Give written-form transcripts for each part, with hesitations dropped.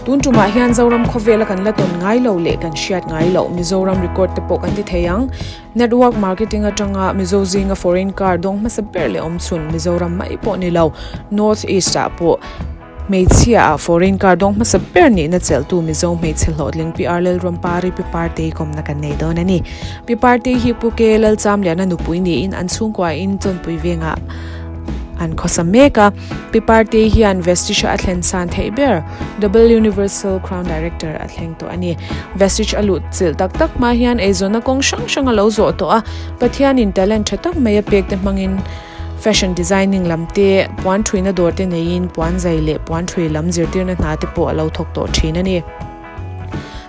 Tun tumah hian Zoram khawvela kan la tawn ngai lo leh kan hriat ngai loh Mizoram record te pawh kan ti thei ang. Network marketing atanga Mizo zinga foreign car dawng hmasa ber leh awm chhun Mizoram mai pawh ni lo, North East ah pawh hmeichhia ah foreign car dawng hmasa ber nihna chelhtu Mizo hmeichhe hlawhtling Pi Arlel Rampari Pi Partei kawmna kan nei dawn a ni. Pi Partei hi Pu Ke Lalchamliana nupui niin an chhungkua in Chawnpui vengah an khawsa mek a. Pi Partei hian Vestige a thlen san theih ber Double Universal Crown Director a thleng tawh a ni. Vestige a luh chilh tak tak hma hian eizawnna kawng hrang hrang a lo zawh tawh a, Pathianin talent tha tak mai a pek te hmangin fashion designing lam te, puan thuina dawr te neiin puan zai leh puan thui lam zirtirna hna te pawh a lo thawk tawh thin a ni.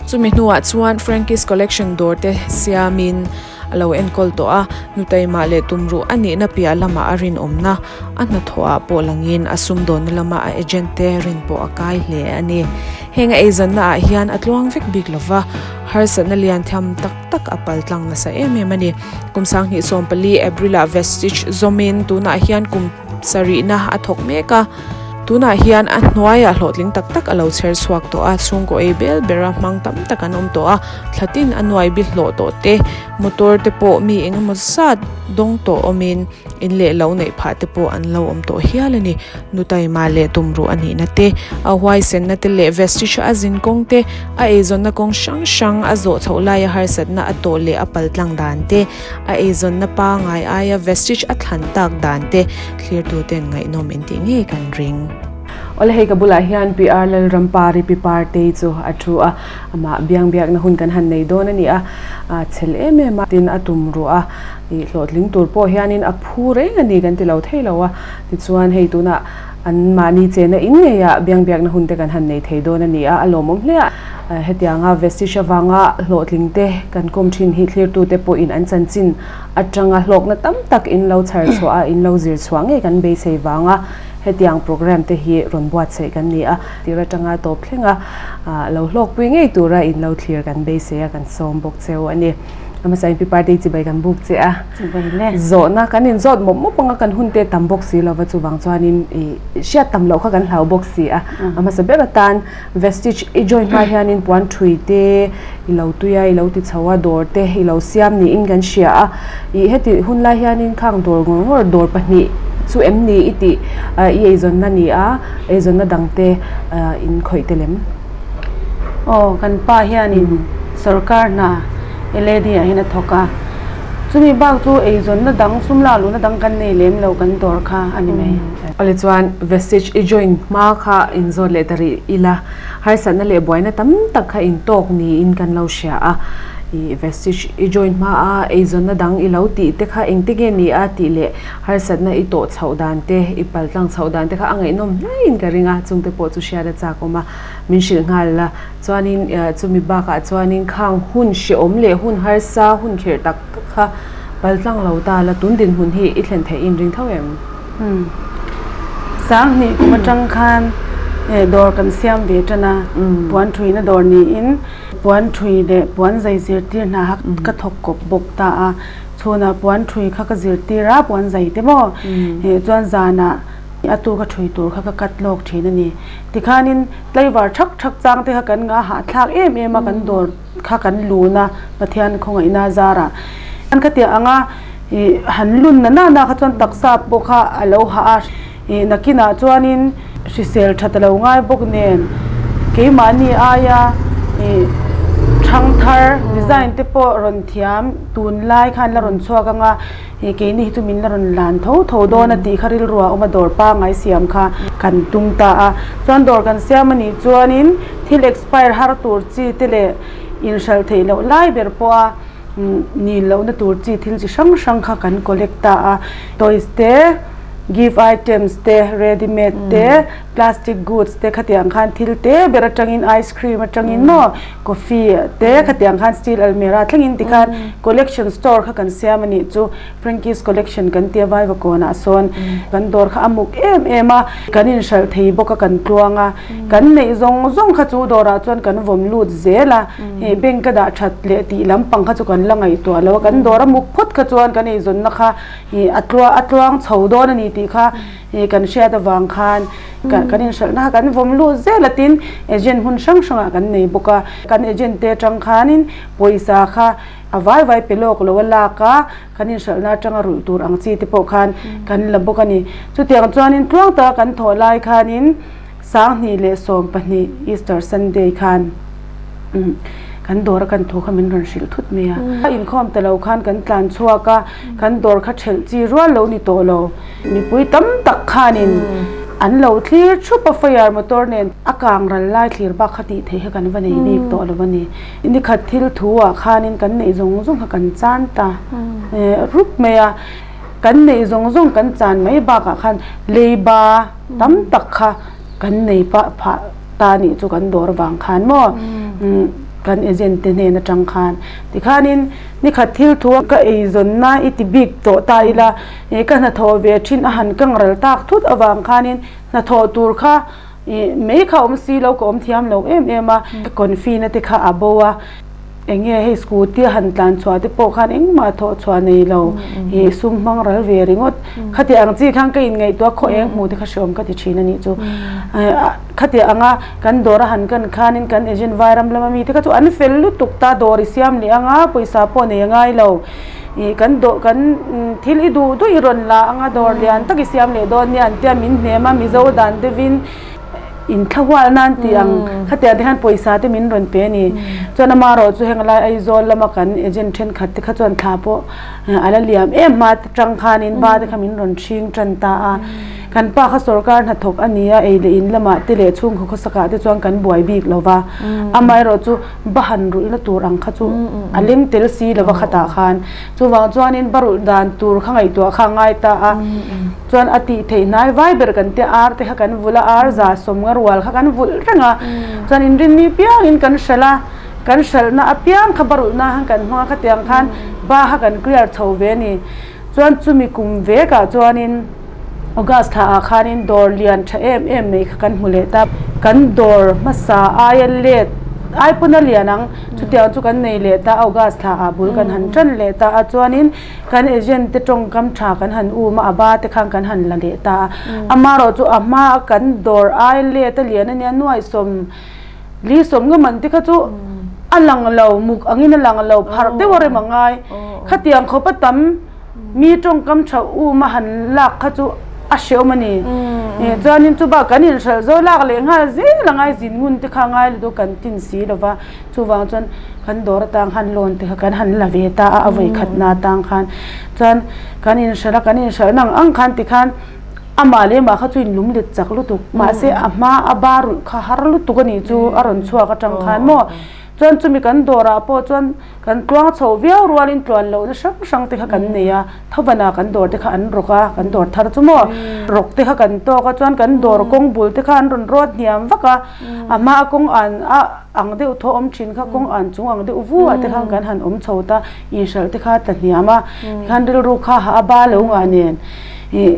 Chumi hnuah chuan Frankie's Collection dawr te siamin a lo enkawl tawh a, nutaimah leh tumruh a nihna piah lamah a rinawmna a hnathawhah pawh langin a sumdawnna lama a agent te rin pawh a kai hle a ni. Heng a eizawnna ah hian a tluang vek bik lova, harsatna lian tham tak tak a pal tlang nasa em em a ni. Kum 2014 April-ah Vestige zawmin tunah hian kum sarihna a thawk mek a. Tunah hian a hnuaiah hlawhtling tak tak a lo chher chhuak tawh a, chhungkaw ei bel bera hmang tam tak an awm tawh a, thla tin a nuai bi hlawh tawh te, motor te pawh mi eng emaw zat dawng tawh awmin in leh lo neih phah te pawh an lo awm tawh hial a ni. Nutaima leh tumruh a nihna te, a huaisenna te leh Vestige a zin kawng te, a eizawnna kawng hrang hrang a zawh chhoh laia harsatna a tawh leh a paltlang dan te, a eizawnna pangai aia Vestige a thlan tak dan te thlirtuten ngaihnawm in tih ngei kan ring. Awle hei ka bulah hian PR Lalrampari Pi Partei chu a thu a, amah biang biakna hun kan han nei dawn a ni a, a chhel em em a, tin a tum ruh a, ih hlawhtling tur pawh hianin a phu reng a ni kan ti lo thei lo a, tichuan hei tunah an mahni chena in ngeiah biang biakna hun te kan han nei thei dawn a ni a, a lawmawm hle a. Hetianga Vestige avanga hlawhtling te kan kawm thin hi thlirtute pawhin an chanchin atanga hlawkna tam tak in lo chhar chhuah a, in lo zir chhuah ngei kan beisei vanga hetiang program te hi rawn buatsaih kan ni a. Tir atanga tawp thleng a, lo hlawkpui ngei tura in lo thlir kan beisei a, kan sawm bawk cheu a ni. A hmasa in Pi Partei chibai kan buk che a, zawhna kan inzawt mawp mawp anga kan hun te tam bawk si lova chuvang chuanin i hriat tam loh kha kan hlau bawk si a. A hmasa ber atan Vestige i join hma hianin puan thui te i lo tui a, i lo ti chho a, dawr te i lo siam niin kan hria a. I heti hun lai hianin khang dawr ngawr ngawr dawr pahnih chu em ni i tih i eizawnna ni a, eizawnna dang te in khawih tel em? Aw, kan pa hianin sorkar hna LAD ah hian a thawk a, chumi bak chu eizawnna dang sum lak luhna dang kan nei lem lo kan dawr kha a ni mai. Awle chuan Vestige i join hma kha inzawt leh ta rih ila, harsatna leh buaina tam tak kha intawk niin kan lo hria a, i Vestige i join hma a eizawnna dang i lo tih te kha engte nge ni a tih leh harsatna i tawh chhoh dan te, i paltlang chhoh dan te kha a ngaihnawm hlein ka ring a, chungte pawh chu hriat a chak awm a, min hrilh nghal la. Chuanin chumi bakah chuanin khang hun hreawm leh hun harsa, hun khirh tak tak kha paltlang lo ta la, tun dinhmun hi i thlen theih in ring tho em? Umm. Sanghnih kum atang khan dawr kan siam ve tan a, puan thuina dawr niin puan thui leh puan zai zirtir hna kha ka thawk kawp bawk ta a, chhunah puan thui kha ka zirtir a, puan zai te maw, chuan zanah A tu ka ṭhui tur kha ka cut lawk ṭhin a ni. Tikhanin tlaivar ṭhak ṭhak chang te kha kan ngah hahthlak em em a, kan dawr kha kan lun a, Pathian khawngaihna a zarah. An khatiang anga ih han lun na nana kha chuan taksa pawh kha a lo hah a, ih nakinah chuanin hrisel ṭhat a lo ngai bawk nen keimahni aia ih ṭhangthar design te pawh rawn thiam tunlai khan la rawn chhuak ang a. He keini hi chu min la rawn lan tho tho dawn a tih kha rilru ah awm a, dawr pangngai siam kha kan tum ta a. Chuan dawr kan siam a nih chuanin thil expire har tur chi te leh inhralh theih loh lai ber pawh a nil lohna tur chi thil chi hrang hrang kha kan collect ta a. Toys te, Gift items te, ready made te, plastic goods te khatiang khan thil te ber atangin ice cream atangin maw coffee te khatiang khan steel almirah thlengin tikhan collection store kha kan siam a nih chu Frankie's collection kan tia Vaivakawnah sawn kan dawr kha a muk em em a, kan inhralh thei bawk a kan tluang a, kan neih zawng zawng kha chu dawrah chuan kan vawm lut zel a, hei bank a dah that leh tih lampang kha chu kan la ngaihtuah lo a, kan dawr a muk phawt kha chuan kan eizawnna kha ih a tlua a tluang chho dawn a ni tih kha ih kan hriat avang khan kan inhralhna kha kan vawm lut zel a tin agent hmun hrang hrangah kan nei bawk a, kan agent te atang khanin pawisa kha a vai vai pe lawk lo a lak a, kan inhralhna atanga rulh tur ang chi te pawh khan kan la bawk a ni. Chutiang chuanin tluang taka kan thawh lai khanin 2012 Easter Sunday khan kan dawr a kan thu kha min rawn hrilh thut mai a. A inkhawm ta lo khan kan tlan chhuak a, kan dawr kha thelh chi rual lo ni tawh lo. Mipui tam tak khanin an lo thlir thup a, fire motor nen a kang ral lai thlir bak kha tih theih kha kan va nei bik tawh lo a ni. Nikhat thil thu ah khanin kan neih zawng zawng kha kan chan ta rup mai a, kan neih zawng zawng kan chan mai bakah khan leiba tam tak kha kan nei pah phah ta nih chu kan dawr vang khan maw kan agent te hnen atang khan tikhanin nikhat thil thu a ka eizawnna i ti bik tawh ta ila ih ka hnathawh ve thin a han kang ral tak thut avang khanin hnathawh tur kha ih mai kha awm si lo ka awm thiam lo em em a ka confi na te kha a bo a. Eng nge hei scooty a han tlan chhuah te pawh khan engmah thawh chhuah nei lo ih sum hmang ral ve ringawt. Khati ang chi khan ka inngaihtuah khaw eng hmuh te kha hreawm ka ti thin a nih chu. Khati anga kan dawr a han kan khanin kan agent vairam lama mi te kha chu an fel lutuk ta dawr i siam leh anga pawisa pawh nei a ngai lo. Ih kan dawh kan thil i duh duh i rawn la anga dawr lian tak i siam leh dawn nia an tia min hnem a Mizo dan deuhin. Inthlahual nan tih ang khatiang te khan pawisa te min rawn pe a ni. Chuan amaherawh chu heng lai Aizawl lama kan agent thenkhat te kha chuan thla pawh a la liam em hma atang khanin ba te kha min rawn hring tan ta a. Kan pa kha sorkar hnathawk a ni a, ei leh in lamah te leh chhungkaw khawsakah te chuan kan buai bik lo va. Amaherawh chu ba han rulhna tur ang kha chu a leng tel si lo va khatah khan. Chuvang chuanin ba rulh dan tur kha ngaihtuah kha a ngai ta a. Chuan a tih theih hnai vai ber kan tia ar te kha kan vulh a, ar za sawm nga rual kha kan vulh reng a. Chuan inrinni piangin kan hralh a, kan hralhna apiang kha ba rulhna khan kan hmang a, khatiang khan ba kha kan clear chho ve a ni. Chuan chumi kum vekah chuanin August thla ah khanin dawr lian tha em em mai kha kan hmu leh ta. Kan dawr hmasa aia let ai pawn a lian ang, chutiang chu kan nei leh ta a, August thla ah bul kan han tan leh ta a, chuanin kan agent te tawngkam tha kan han um a, a ba te khan kan han la leh ta a. Amaherawh chu a hma a kan dawr ai let a lian a nia nuaihsawm li sawm nga man te kha chu a lang lo, muk angin a lang lo, pharh deuh a rem a ngai. Khatiang khawp a tam. Mi tawngkam tha um a han lak kha chu a hreawm a ni. Chuanin chu bak kan inhralh zo lak leh nghal zel a ngai zin ngun te kha a ngai lutuk kan tin si lo va. Chuvang chuan kan dawr atang khan loan te kha kan han la ve ta a, a vawi khatna atang khan. Chuan kan inhralh a, kan inhralh nang ang khan tikhan amah leh amah kha chu inlum let chak lutuk. Mahse a hma a bar rulh kha har lutuk a nih chu a rawn chhuak atang khan maw. Chuan chumi kan dawrah pawh chuan kan tluang chho viau rualin tluan lohna hrang hrang te kha kan nei a, Thovana kan dawr te kha an rawk a, kan dawr thar chu maw rawk te kha kan tawk a, chuan kan dawr kawng bul te kha an rawn rawt hniam vak a, a hmaa kawng an a ang deuh thaw awm thin kha kawng an chung ang deuh vu ah te khan kan han awm chho ta, inhralh te kha a tla hniam a, tikhan rilru kha ha a ba lo ngah nen ih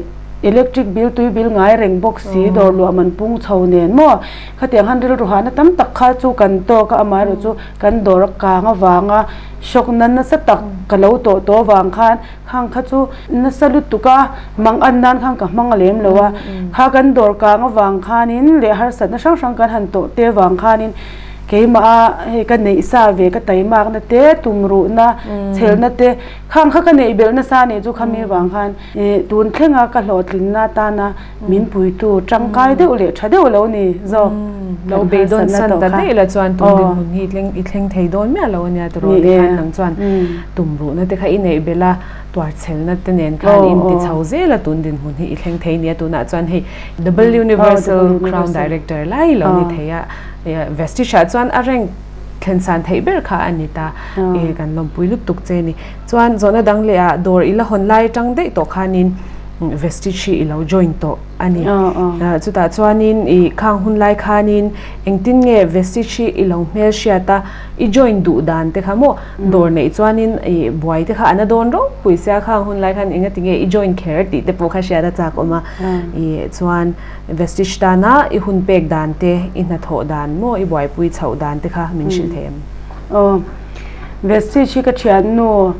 electric bill tui bill ngai reng bawk si dawr luah man pung chho nen maw. Khatiang han rilru hahna tam tak kha chu kan tawk a, amaherawh chu kan dawr a kang avanga shock na nasa tak ka lo tawh tawh avang khan khang kha chu nasa lutuk a, mang an nan khan ka hmang lem lo a. Kha kan dawr kang avang khanin leh harsatna hrang hrang kan han tawh te avang khanin keimah a hei ka neih sa ve ka taimakna te, tumruhna, chhelna te khang kha ka neih belh nasa anih chu khami avang khan tun thlenga ka hlawhtlinna atana Min puitu tangkai deuh leh tha deuh lo ni zawk. Lo beidawn san ta daih la chuan tun dinhmun hi i thleng thei dawn miah lo ania tiraw tikhan nang chuan tumruhna te kha i neih belh a, tuarchhelna te nen khan in ti chho zel a tun dinhmun hi i thleng thei nia tunah chuan hei Double Universal Crown Director lai lo ni thei a, Vestige ah chuan a rank thlen san theih ber kha a ni ta i kan lawmpui lutuk che ni. Chuan zawhna dang leh ah dawr i la hawn lai atang daih tawh khanin. Vestige hi i lo join tawh a ni. Chutah chuanin i khang hun lai khanin engtin nge Vestige hi i lo hmelhriat a, i join duh dan te kha maw dawr neih chuanin i buai te kha a na dawn ropui sia khang hun lai khan engati nge i join kher tih te pawh kha hriat a chak awm a. I chuan Vestige tana i hun pek dan te, i hnathawh dan maw i buaipui chhoh dan te kha min hrilh thei em? Aw, Vestige hi ka thiannu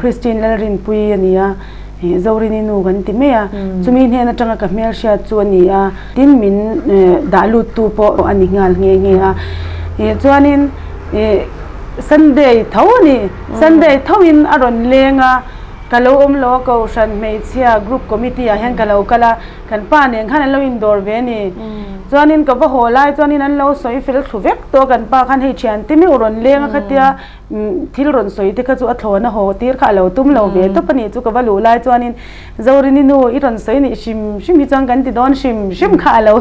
Christine Lalrinpuii a ni a. Ih Zorini nu kan ti mai a, chumi hnen atanga ka hmelhriat chu a ni a, tin min dah lut tu pawh a ni nghal nghe nghe a. Ih chuanin ih Sunday tho a ni, Sunday tho in a rawn leng a, ka lo awm lo a Kohhran hmeichhia group committee ah hian ka lo kal a, kan pa nen khan an lo indawr ve a ni. Chuanin ka va haw lai chuanin an lo sawi fel thlu vek tawh a, kan pa khan hei thiante meuh rawn leng a khatia, Thil rawn sawi te kha chu a thlawn a haw tir kha a lo tum lo ve tawp a nih chu ka va luh lai chuanin Zorini nu i rawn sawi nih hrim hrim hi chuan kan ti dawn hrim hrim kha a lo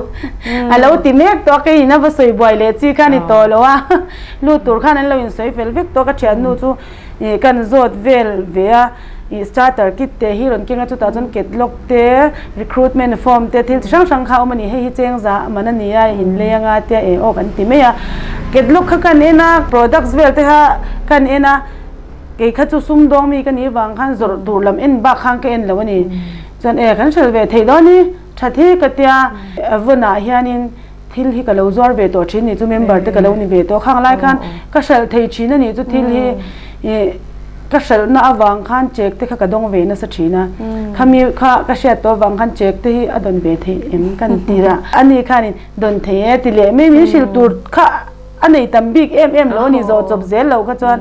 a lo ti mek tawh a keiin a va sawi buai leh chi kha a ni tawh lo a lut tur khan an lo insawi fel vek tawh a ka thiannu chu ih kan zawt vel ve a ih starter kit te hi rawn keng a chutah chuan catalog te recruitment form te thil chi hrang hrang kha a awm a ni hei hi cheng za man a ni a inlei anga tia eh aw kan ti mai a catalog kha kan en a products vel te kha kan en a kei kha chu sumdawng mi ka nih vang khan zawrh tur lam en bak khan ka en lo a ni chuan eh kan hrel ve theih dawn hi that hi ka tia a vawnah hianin thil hi ka lo zuar ve tawh thin ni chu member te ka lo ni ve tawh khang lai khan ka hralh thei thin a nih chu thil hi ih ka hralhna avang khan check te kha ka dawng ve nasa thin a khami kha ka hriat tawh avang khan check te hi a dawn ve theih em kan ti a ani khanin dawn thei e ti leh mai min hrilh tur kha a nei tam bik em em lo a ni zawh chawp zel lo kha chuan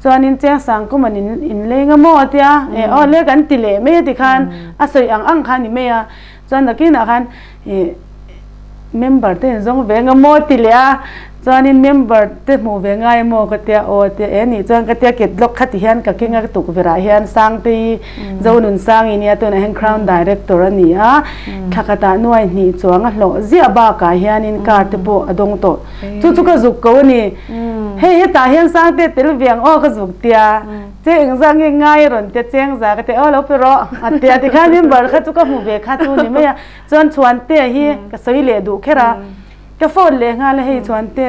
chuanin cheng sangkum an in inleng a maw a tia eh aw le kan ti leh mai a tikhan a sawi ang ang kha a ni mai a chuan nakinah khan ih Member te in zawng ve nga maw ti leh a, chuanin member te hmuh ve ngai maw ka tia aw tia e nih chuan ka tia catalog kha ti hian ka keng a tukverh ah hian Sangtei Zonun Sangi nia tunah hian Crown Director a ni a, thla khatah nuai hnih chuang a hlawh ziah bakah hianin car te pawh a dawng tawh chu chu ka zuk ko a ni hei hetah hian Sangte tel ve ang aw ka zuk tia che engzah nge ngai a rawn tia chengza ka tia aw lo pe rawh a tia tikhan member kha chu ka hmu ve kha chu ni mai a. Chuan Chhuantea hi ka sawi leh duh kher a, ka phone leh nghal a hei Chhuante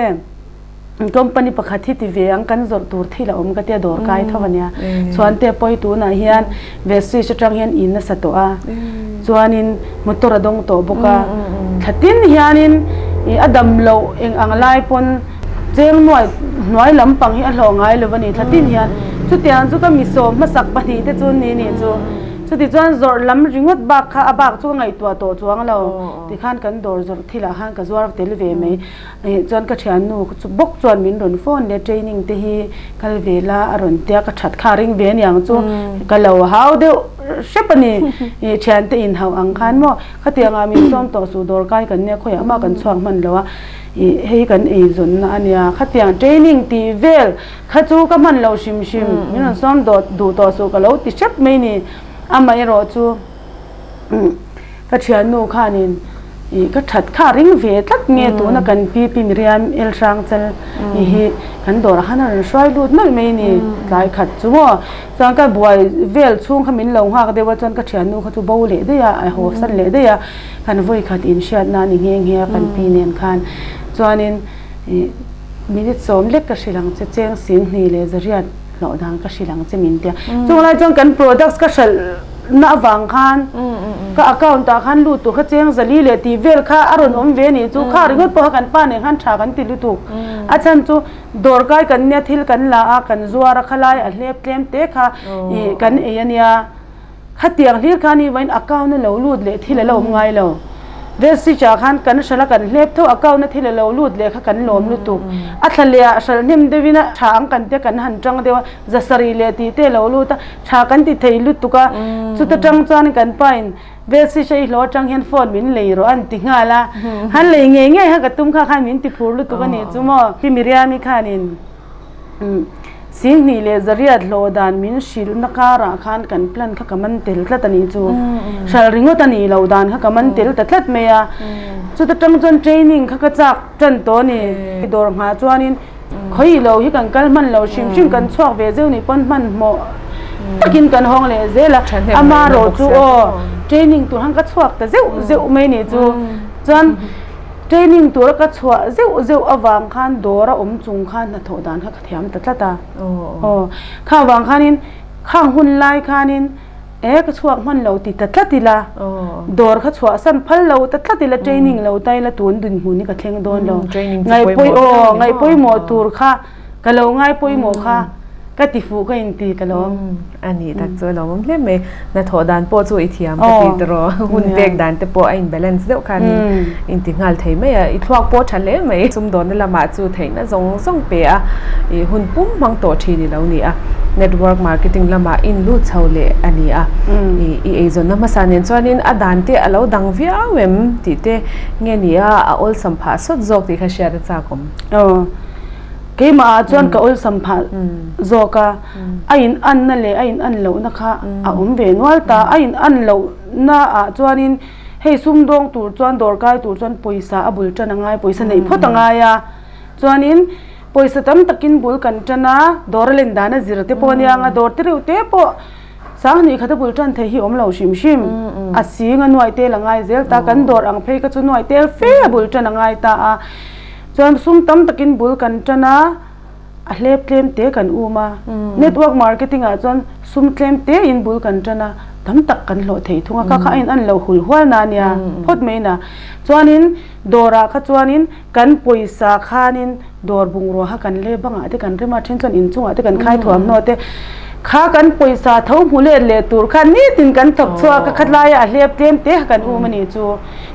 company pakhat hi ti ve ang kan zawrh tur thil a awm ka tia dawr kai tho ania. Chhuantea pawi tunah hian Vestige atang hian in a sa tawh a, chuanin motor a dawng tawh bawk a, thla tin hianin a dam loh eng ang lai pawn cheng nuai hnuai lampang hi a hlawh ngai lo a ni thla tin hian. Chutiang chu ka mi sawm hmasak pahnih te chu ni nih chu. Chutichuan zawrh lam ringawt bak kha a bak chu ka ngaihtuah tawh chuang lo. Tikhan kan dawr zawrh thilah khan ka zuar tel ve mai. Chuan ka thiannu chu bawk chuan min rawn phone leh training te hi kal ve la a rawn tia ka that kha a ring ve aniang chu ka lo hau deuh hrep a ni. Thiante inhauh ang khan maw khatiangah min sawm tawh suh dawr kai kan nia khawiah mah kan chhuak hman lo a hei kan eizawnna a nia khatiang training tih vel Kha chu ka hman lo hrim hrim, min rawn sawm duh tawh suh ka lo ti hrep mai ni. Amaherawh chu ka thiannu khanin ih ka that kha a ring ve tlat nge tuna kan pi pi Miriam El Hrangchal i hi kan dawrah khan a rawn hruai lut nawlh mai ni tlai khat chu maw. Chuan ka buai vel chhung kha min lo nghak deuh a chuan ka thiannu kha chu bo leh daih a, a haw san leh daih a, kan vawi khat inhriatna a ni nghe nghe a kan pi nen khan. Chuanin ih. Minute sawm lek ka hrilh ang che, cheng sing hnih leh zariat hlawh dan ka hrilh ang che min tia. Chung lai chuan kan products ka hralh na avang khan ka account ah khan lut tur kha cheng zali leh tih vel kha a rawn awm ve a nih chu. Kha ringawt pawh kha kan pa nen khan tha kan ti lutuk. A chhan chu dawrkai kan nia thil kan la a, kan zuar a khalai a hlep tlem te kha ih kan ei a nia. Khatiang hlir khan i vain account a lo lut leh thil a lo awm ngai lo. Vestige ah khan kan hralh a kan hlep tho account a thil a lo lut leh kha kan lawm lutuk. A thla leh ah hralh hnem deuhin a tha ang kan tia kan han tang deuh a, zasarih leh tih te a lo lut a, tha kan ti thei lutuk a. Chuta tang chuan kan pa in Vestige a i hlawh atang hian phone min lei rawh an ti nghal a. Han lei ngei ngei kha ka tum kha khan min ti phur lutuk a nih chu maw. Pi Miriam-i khanin. Singhnih leh zariat hlawh dan min hrilhna karah khan kan plan kha ka man tel tlat a nih chu. Hralh ringawt a nih loh dan kha ka man tel ta tlat mai a. Chuta tang chuan training kha ka chak tan tawh a ni. Dawr nghah chuanin khawi lo hi kan kal hman lo hrim hrim kan chhuak ve zeuh nih pawn hmanhmawh takin kan hawng leh zel a. Amaherawhchu aw. Training tur khan ka chhuak ta zeuh zeuh mai nih chu. Chuan training tura ka chhuah zeuh zeuh avang khan dawr a awm chung khan hnathawh dan kha ka thiam ta tlat a. Aw kha avang khanin khang hun lai khanin e ka chhuak hman lo ti ta tlat ila dawr kha chhuah san phal lo ta tlat ila training lo ta ila tun dinhmun hi ka thleng dawn lo. Ngaihpawimawh ngaihpawimawh tur kha Ka lo ngai pawimawh kha ka ti fuh ka inti ka lo. A nih tak chu a lo awm hle mai. Hnathawh dan pawh chu i thiam ka ti tawh. Hun pek dan te pawh a in balance deuh khan in ti nghal thei mai a. I thluak pawh tha hle mai. Sumdawnna lamah chu theihna zawng zawng pe a, i hun pum hmang tawh thin i lo ni a. Network marketing lamah in lut chho leh a ni a. I eizawnna hmasa nen chuanin a dan te a lo dang viau em tih te nge ni a, a awlsam phah sawt zawk tih kha hriat a chak awm. Keimah ah chuan ka awlsam phah zawk a, a in anna leh a in an lohna kha a awm ve nual ta. A in an lohna ah chuanin hei sumdawng tur chuan dawr kai tur chuan pawisa a bul tan a ngai, pawisa neih phawt a ngai a. Chuanin pawisa tam takin bul kan tan a, dawr a len dan a zir te pawh a nia ang a, dawr te reuh te pawh Sanghnih khat a bul tan thei hi awm lo hrim hrim. A sing a nuai tel a ngai zel ta, kan dawr ang phei kha chu nuai tel fe a bul tan a ngai ta a. Chuan sum tam takin bul kan tan a, a hlep tlem te kan um a. Network marketing ah chuan sum tlem te in bul kan tan a, tam tak kan hlawh thei thung a, kha kha a in an lo hul hual na nia phawt mai na. Chuanin dawrah kha chuanin kan pawisa khanin Dawr bungrua kha kan le bangah te kan rem a, then chuan inchungah te kan khai thuamhnaw te kha kan pawisa tho hmu let leh tur khan nitin kan thawk chhuak a, khatlaia a hlep tlem te kha kan um a ni chu.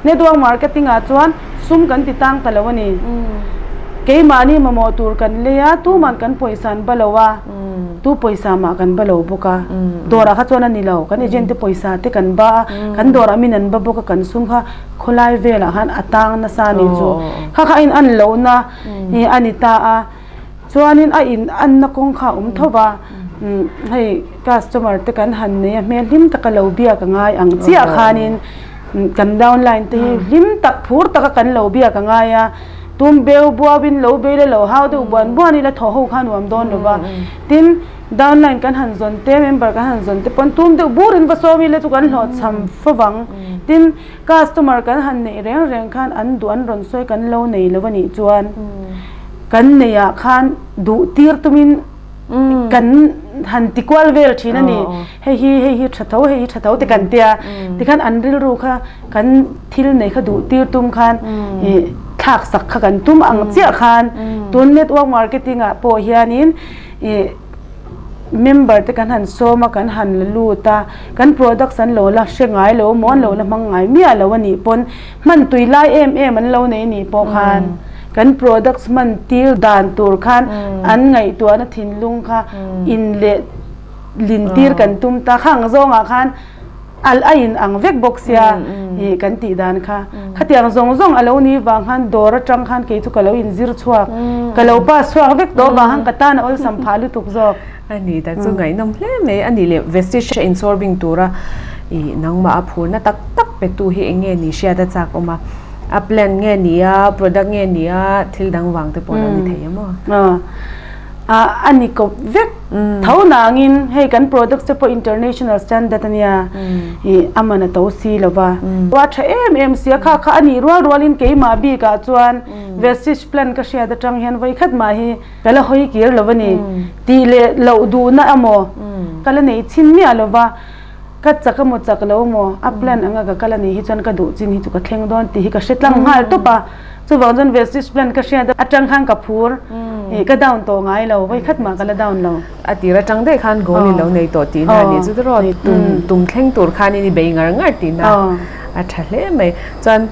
Network marketing ah chuan sum kan ti tang ta lo a ni. Keimahni mamawh tur kan lei a, tuman kan pawisa an ba lo a, tu pawisa mah kan ba lo bawk a. Dawrah kha chuan a ni lo, kan agent te pawisa te kan ba a, kan dawrah min an ba bawk a, kan sum kha Khawlai velah khan a tang nasa a nih chu. Kha kha a in an lohna hi a ni ta a. Chuanin a in anna kawng kha a awm tho va. Hei customer te kan han nei a, hmel hlim taka lo biak a ngai ang chiah khanin kan downline te hi hlim tak phur taka kan lo biak a ngai a. Tum beu buauin lo bei la lo hau deuh buan buan ila thaw ho kha nuam dawn lo va. Tin, downline kan han zawn te, member kan han zawn te pawn tum deuh burin va sawm ila chu kan hlawhchham fo vang. Tin, customer kan han neih reng reng khan an duh an rawn sawi kan lo nei lo a nih chuan kan neih ah khan duh tir tumin kan han ti kual vel thin a ni. Hei hi hei hi tha tho hei hi tha tho te kan tia tikhan an rilru kha kan thil nei kha duh tir tum khan ih thlak sak kha kan tum ang chiah khan tun network marketing ah pawh hianin ih Member te kan han sawm a, kan han la lut a, kan products an lo la hre ngai lo emaw, an lo la hmang ngai miah lo a nih pawn hman tui lai em em an lo nei a nih pawh khan kan products hman tir dan tur khan an ngaihtuahna thinlung kha in leh lin tir kan tum ta. Khang zawngah khan Al a in ang vek bawk sia ih kan tih dan kha. Khatiang zawng zawng a lo ni vang khan dawr atang khan kei chu ka lo in zir chhuak, ka lo pass chhuak vek tawh vang khan ka tan a awlsam phah lutuk zawk. A ni tak chu ngaihnawm hle mai. A nih leh Vestige a insawrbing tura ih nangmah a phurna tak tak petu hi eng nge ni hriat a chak awm a? A plan nge ni a, product nge ni a, thil dang vang te pawh a lo ni thei em aw? A ni kawp vek tho nangin hei kan products te pawh international standard a nia ih a man a to si lo va. A tha em em si a, kha kha a nih rual rualin keimah bikah chuan Vestige plan ka hriat atang hian vawikhat mah hi ka la hawi kir lo a ni tih leh loh duhna emaw ka la nei chhin miah lo va. Ka chak emaw chak lo emaw a plan anga ka kal a nih hi chuan ka duh chin hi chu ka thleng dawn tih hi ka hre tlang nghal tawp a, chuvang chuan Vestige plan ka hriat atang khan ka phur ih ka down tawh ngai lo, vawikhat mah ka la down lo. A tir atang daih khan goal i lo nei tawh tihna a nih chu tiraw tum tum thleng tur khanin i bei ngar ngar tihna a tha hle mai. Chuan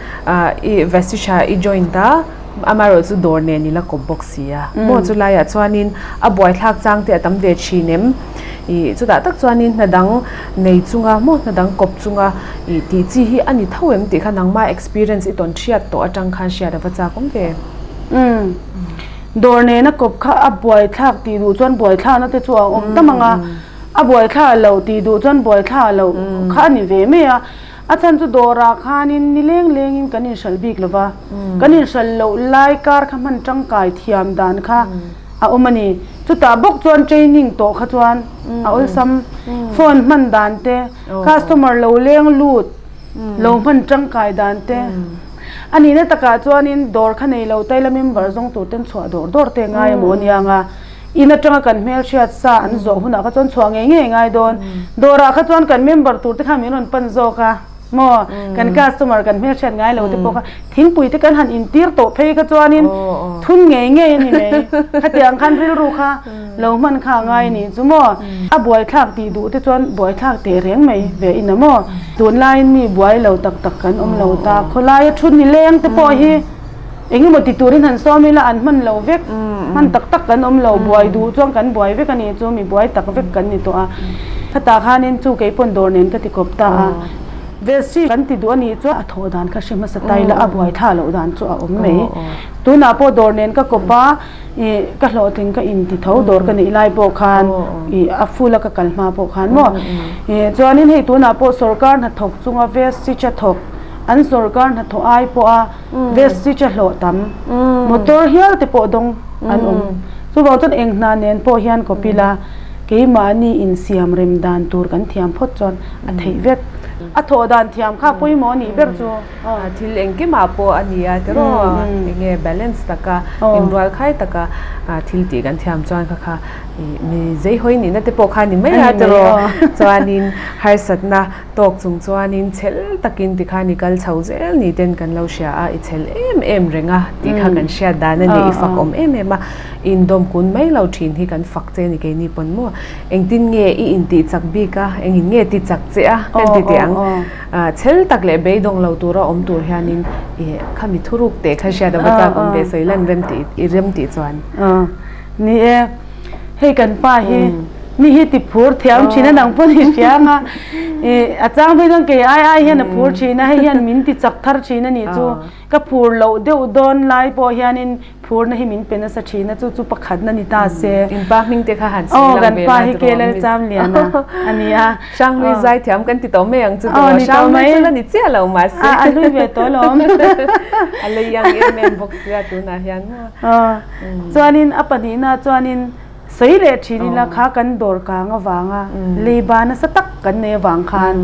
i Vestige ah i joint a, amaherawh chu dawr nen i la kawp bawk si a, maw chulaiah chuanin a buaithlak chang te a tam ve thin em? Ih chutah tak chuanin hna dang nei chunga maw hna dang kawp chunga ih tih chi hi a ni tho em tih kha nangma experience i tawn hriat tawh atang khan hriat a va chak awm ve. Umm dawr nena kawp kha a buaithlak tih duh chuan buaithlakna te chu a awm tam ang a, a buaithlak loh tih duh chuan buaithlak loh kha a ni ve mai a, a chhan chu dawrah khanin ni leng lengin kan inhralh bik lo va, kan inhralh loh lai kar kha hman tangkai thiam dan kha a awm a ni. Chutah bawk chuan training tawh kha chuan a awlsam phone hman dan te, customer lo leng lut lo hman tangkai dan te a nihna takah chuanin dawr kha nei lo taila member zawng tur ten chhuah dawr dawr te ngai emaw ania ang a, in atanga kan hmelhriat sa an zawh hunah kha chuan chhuah ngei ngei ngai dawn. Dawrah kha chuan kan member tur te khan min rawn pan zawk a. Maw kan customer kan hmelhriat ngai lo te pawh kha thingpui te kan han intir tawh phei kha chuanin thun ngei ngei a ni mai. Khatiang khan rilru kha lo hman kha a ngai a nih chu maw. A buaithlak tih duh te chuan buaithlak teh reng mai ve ina maw. Tunlaiin mi buai lo tak tak kan awm lo ta. Khawlaia thu ni leng te pawh hi eng emaw ti turin han sawm ila an hman lo vek. Hman tak tak kan awm lo. Buai duh chuan kan buai vek a nih chu mi buai tak vek kan ni tawh a. Khatah khanin chu kei pawn dawr nen ka ti kawp ta a. Vesi kan ti duh a nih chuan a thawh dan kha hre hmasa ta ila a buai thla loh dan chu a awm mai. Tunah pawh dawr nen ka kawp a, ih ka hlawhtling ka inti tho dawr ka neih lai pawh khan ih a full a ka kal hma pawh khan maw. Ih chuanin hei tunah pawh sorkar hnathawk chunga vesi cha thawk an sorkar hnathawh ai pawha vesi cha hlawh tam motor hial te pawh dawng an awm. Chuvang chuan eng hna nen pawh hian kawp ila. Keimahni insiam rem dan tur kan thiam phawt chuan a theih vek. A thawh dan thiam kha pawimawh a nih ber chu. Thil engkimah pawh a ni a tiraw enge balance taka inrual khai taka thil tih kan thiam chuan kha kha mi zeihawi nihna te pawh kha a ni mai a tiraw chuanin harsatna tawk chung chuanin chhel takin tikhan i kal chho zel ni ten kan lo hria a i chhel em em reng a tih kha kan hriat dan a ni i fak awm em em a. Indawm kun mai lo thin hi kan fak che ni keini pawn maw? Engtin nge i intih chak bik a, engin nge ti chak che a kan ti teh ang. Chhel tak leh beidawng lo tura awm tur hianin i khami thuruk teh kha hriat ava chak awm ve sawi lan rem tih i rem tih chuan. Ni e, hei kan pa hi mi hi ti phur thiam thin a nang pawn i hria ang a, i a chang phei chuan kei ai ai hian a phur thin a, hei hian min ti chak thar thin a nih chu. Ka phur loh deuh dawn lai pawh hianin Phurna hi min pe nasa thin a, chu chu pakhatna ni ta se. In pa hming te kha han sawi lang ve la Aw kan pa hi Kelal Chamliana a ni a. Hranglui zaithiam kan ti tawh mai ang chu tawh. Hranglui chu la ni chiah lo mahse. A hlui ve tawh alawm. A lei ang em em bawk sia tunah hian maw. Aw chuanin a pahnihna chuanin sawi leh thin ila kha kan dawr kang avanga leiba nasa tak kan nei avang khan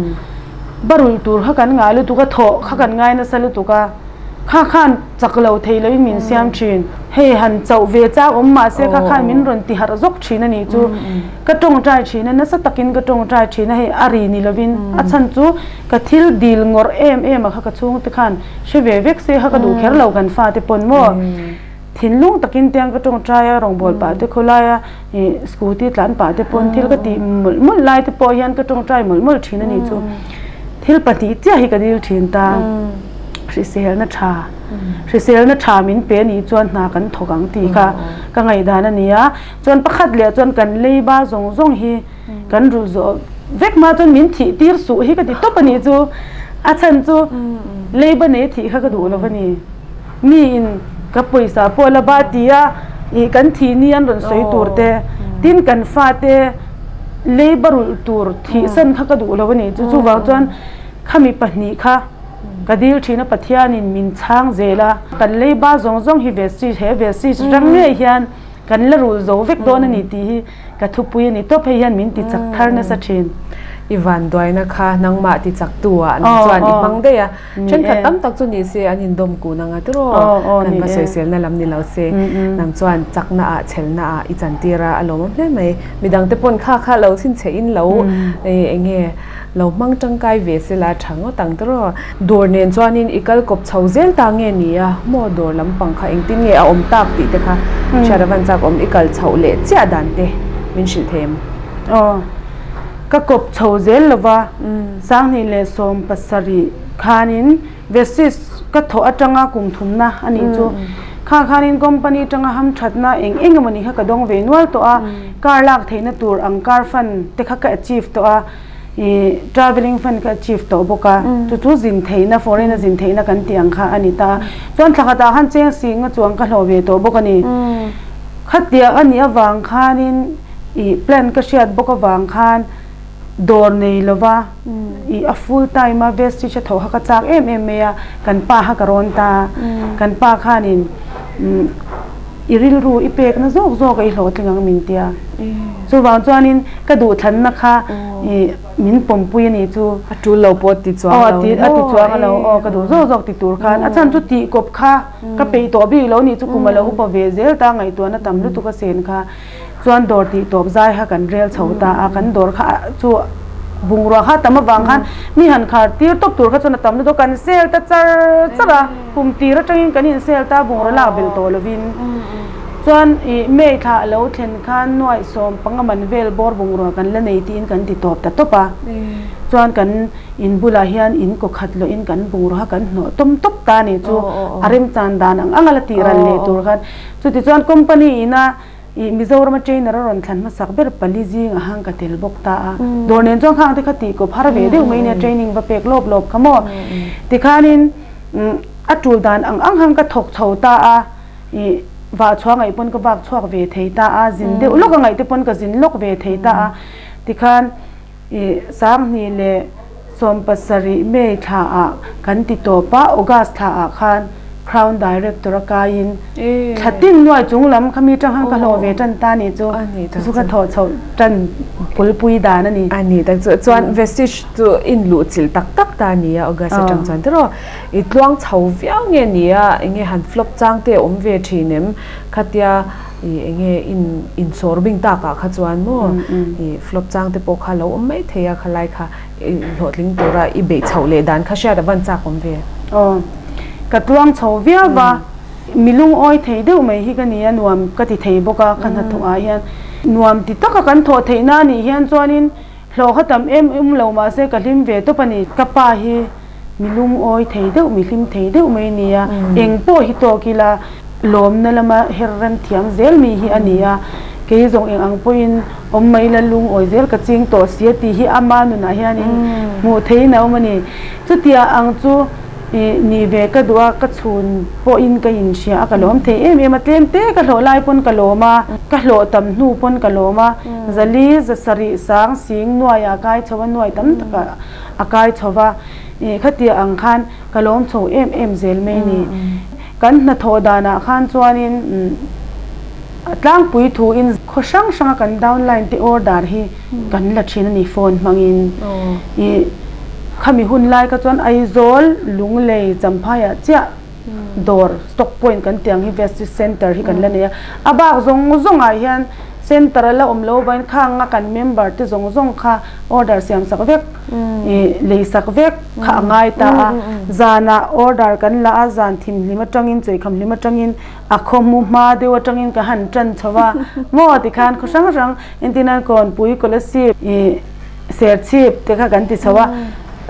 barulh tur kha kan ngah lutuk a, thawh kha kan ngai nasa lutuk a. Kha khan chak lo thei loin min siam thin. Hei han chauh ve chak awm mah se kha khan min rawn ti harh zawk thin a nih chu. Ka tawngtai thin a, nasa takin ka tawngtai thin a, hei a ri ni lovin a chhan chu ka thil dil ngawrh em em a kha ka chhungte khan hre ve vek se kha ka duh kher lo kan fate pawn maw. Thinlung takin tiang ka tawngtai a, rawngbâwl pah te khawlaia ih scooty tlan pah te pawn thil ka tih mawlh mawlh lai te pawh hian ka tawngtai mawlh mawlh thin a nih chu. Thil pahnih chiah hi ka dil thin ta. Hriselna tha, hriselna tha min pe nih chuan hna kan thawk ang tih kha ka ngaihdan a ni a. Chuan pakhat leh chuan kan leiba zawng zawng hi kan rulh zawh vek hma chuan min thih tir suh hi ka ti tawp a nih chu. A chhan chu leiba nei thih kha ka duh lo a ni. Mi in ka pawisa pawh la ba ti a ih kan thih ni an rawn sawi tur te tin kan fate leiba rulh tur thih san kha ka duh lo a ni chu chuvang chuan khami pahnih kha ka dil thin a Pathianin min chhang zel a kan leiba zawng zawng hi vestige he vestige rang ngei hian kan la rulh zo vek dawn a ni tih hi Ka thupui a ni tawp hei hian min ti chak thar nasa thin. I vanduaina kha nangmah ti chak tu ah nang chuan i hmang daih a. Thenkhat tam tak chu ni se an indawm kun ang a tiraw kan va sawiselna lam ni lo se nang chuan chakna ah chhelna ah i chantir a a lawmawm hle mai. Midang te pawn kha kha lo chhinchhe in lo eng nge lo hmang tangkai ve se la tha ngawt ang tiraw. Dawr nen chuanin i kal kawp chho zel ta nge ni a, maw dawr lampang kha engtin nge a awm tak tih te kha hriat avan chak awm, i kal chhoh leh chiah dan te min hrilh thei em? Aw, ka kawp chho zel lova, 2017 khanin Vestige ka thawh atanga kum thumna a nih chu, kha khanin company atanga hamthatna eng eng emaw ni kha ka dawng ve nual tawh a, car lak theihna tur ang car fund te kha ka achieve tawh a, I travelling fund ka achieve tawh bawk a, chu chu zin theihna, foreign a zin theihna kan tih ang kha a ni ta a. Chuan thla khatah khan cheng singa chuang ka hlawh ve tawh bawk a ni. Khatiang a nih avang khanin i plan ka hriat bawk avang khan dawr nei lova i a full time a vestige a thawh kha ka chak em em mai a, kan pa kha ka rawn ta a. Kan pa khanin. I rilru i pekna zawk zawk a i hlawhtling ang min tia. Chuvang chuanin ka duhthlanna kha i min pawmpui a nih chu. A tul lo pawh ti chuang lo ni maw? A ti chuang a lo aw ka duh zawk zawk ti tur khan a chhan chu tih kawp kha ka peih tawh bik lo nih chu kum a lo upa ve zel ta ngaihtuahna tam lutuk a sen kha chuan dawr tih tawp zai kha kan rel chho ta a kan dawr kha chu bungrua kha tam avang khan mi han khar tir tawp tur kha chuan a tam lutuk a kan sel ta char char a kum tir atangin kan in sel ta bungrua lak belh tawh lovin chuan ih May thla a lo thlen khan nuaih sawm panga man vel bawr bungrua kan la nei tiin kan ti tawp ta tawp a chuan kan in bulah hian in kaw khat loh in kan bungrua kha kan hnawh tawm tawp ta a nih chu a remchan dan ang ang a la tih ral leh tur khan chutichuan company ina Ih Mizorama trainer a rawn thlan hmasak ber pali zing a hang ka tel bawk ta a. Dawr nen chuan khang te kha tih kawp har ve deuh mai nia training va pek lawp lawp kha maw. Tikhanin a tul dan ang ang hang ka thawk chho ta a, ih vah chhuah ngaih pawn ka vak chhuak ve thei ta a, zin deuh lawk a ngaih te pawn ka zin lawk ve thei ta a. Tikhan ih Sanghnih leh 70 May thla ah kan ti tawp a, August thla ah khan Crown Director a kaiin thla tin nuai chung lam kha mi tang khan ka hlawh ve tan ta nih chu, chu ka thawh chhoh tan pulpui dan a ni. A ni tak chu, chuan Vestige chu in luh chilh tak tak ta a ni a August atang chuan tiraw i tluang chho viau nge ni a, enge han flop chang te a awm ve thin em khatia i enge in insawr bing takah kha chuan maw i flop chang te pawh kha lo awm mai thei a khalai kha. I hlawhtling tura i beih chhoh leh dan kha hriat a van chak awm ve. Aw, ka tluang chho viau va, mi lungawi thei deuh mai hi ka ni a, nuam ka ti thei bawk a, ka hnathawh ah hian nuam ti taka kan thawh theih na anih hian chuanin hlawh kha tam em em lo mahse ka hlim ve tawp a ni. Ka pa hi mi lungawi thei deuh, mi hlim thei deuh mai a ni a, eng pawh hi tawk ila lawmna lama her rem thiam zel mi hi a ni a, kei zawng eng ang pawhin awm mai la lungawi zel ka ching tawh si a tih hi ama nunah hianin hmuh theihin a awm a ni. Chutia ang chu ih ni ve ka duh a, ka chhun pawhin ka inhria a, ka lawm thei em em a, tlem te ka hlawh lai pawn ka lawm a, ka hlawh tam hnu pawn ka lawm a, zali, zasarih, sang, sing, nuaia kai chho a, nuai tam takah a kai chho va, ih khatia ang khan ka lawm chho em em zel mai a ni. Kan hnathawh danah khan chuanin tlangpui thuin khaw hrang hranga kan downline te order hi kan la thin a ni phone hmangin. Ih khami hun lai kha chuan Aizawl, Lunglei, Champhaiah chiah dawr stock point kan tih ang hi Vestige Centre hi kan la nei a. A bak zawng zawngah hian centre a la awm lo vain khanga kan member te zawng zawng kha order siam sak vek ih lei sak vek kha a ngai ta a. Zanah order kan la a, zan thimhlim atangin chawihkham hlim atangin a khawhmu hma deuh atangin ka han tan chho a maw tikhan khaw hrang hrang entirnan Kawnpui Kolasib ih Serchhip te kha kan ti chho a.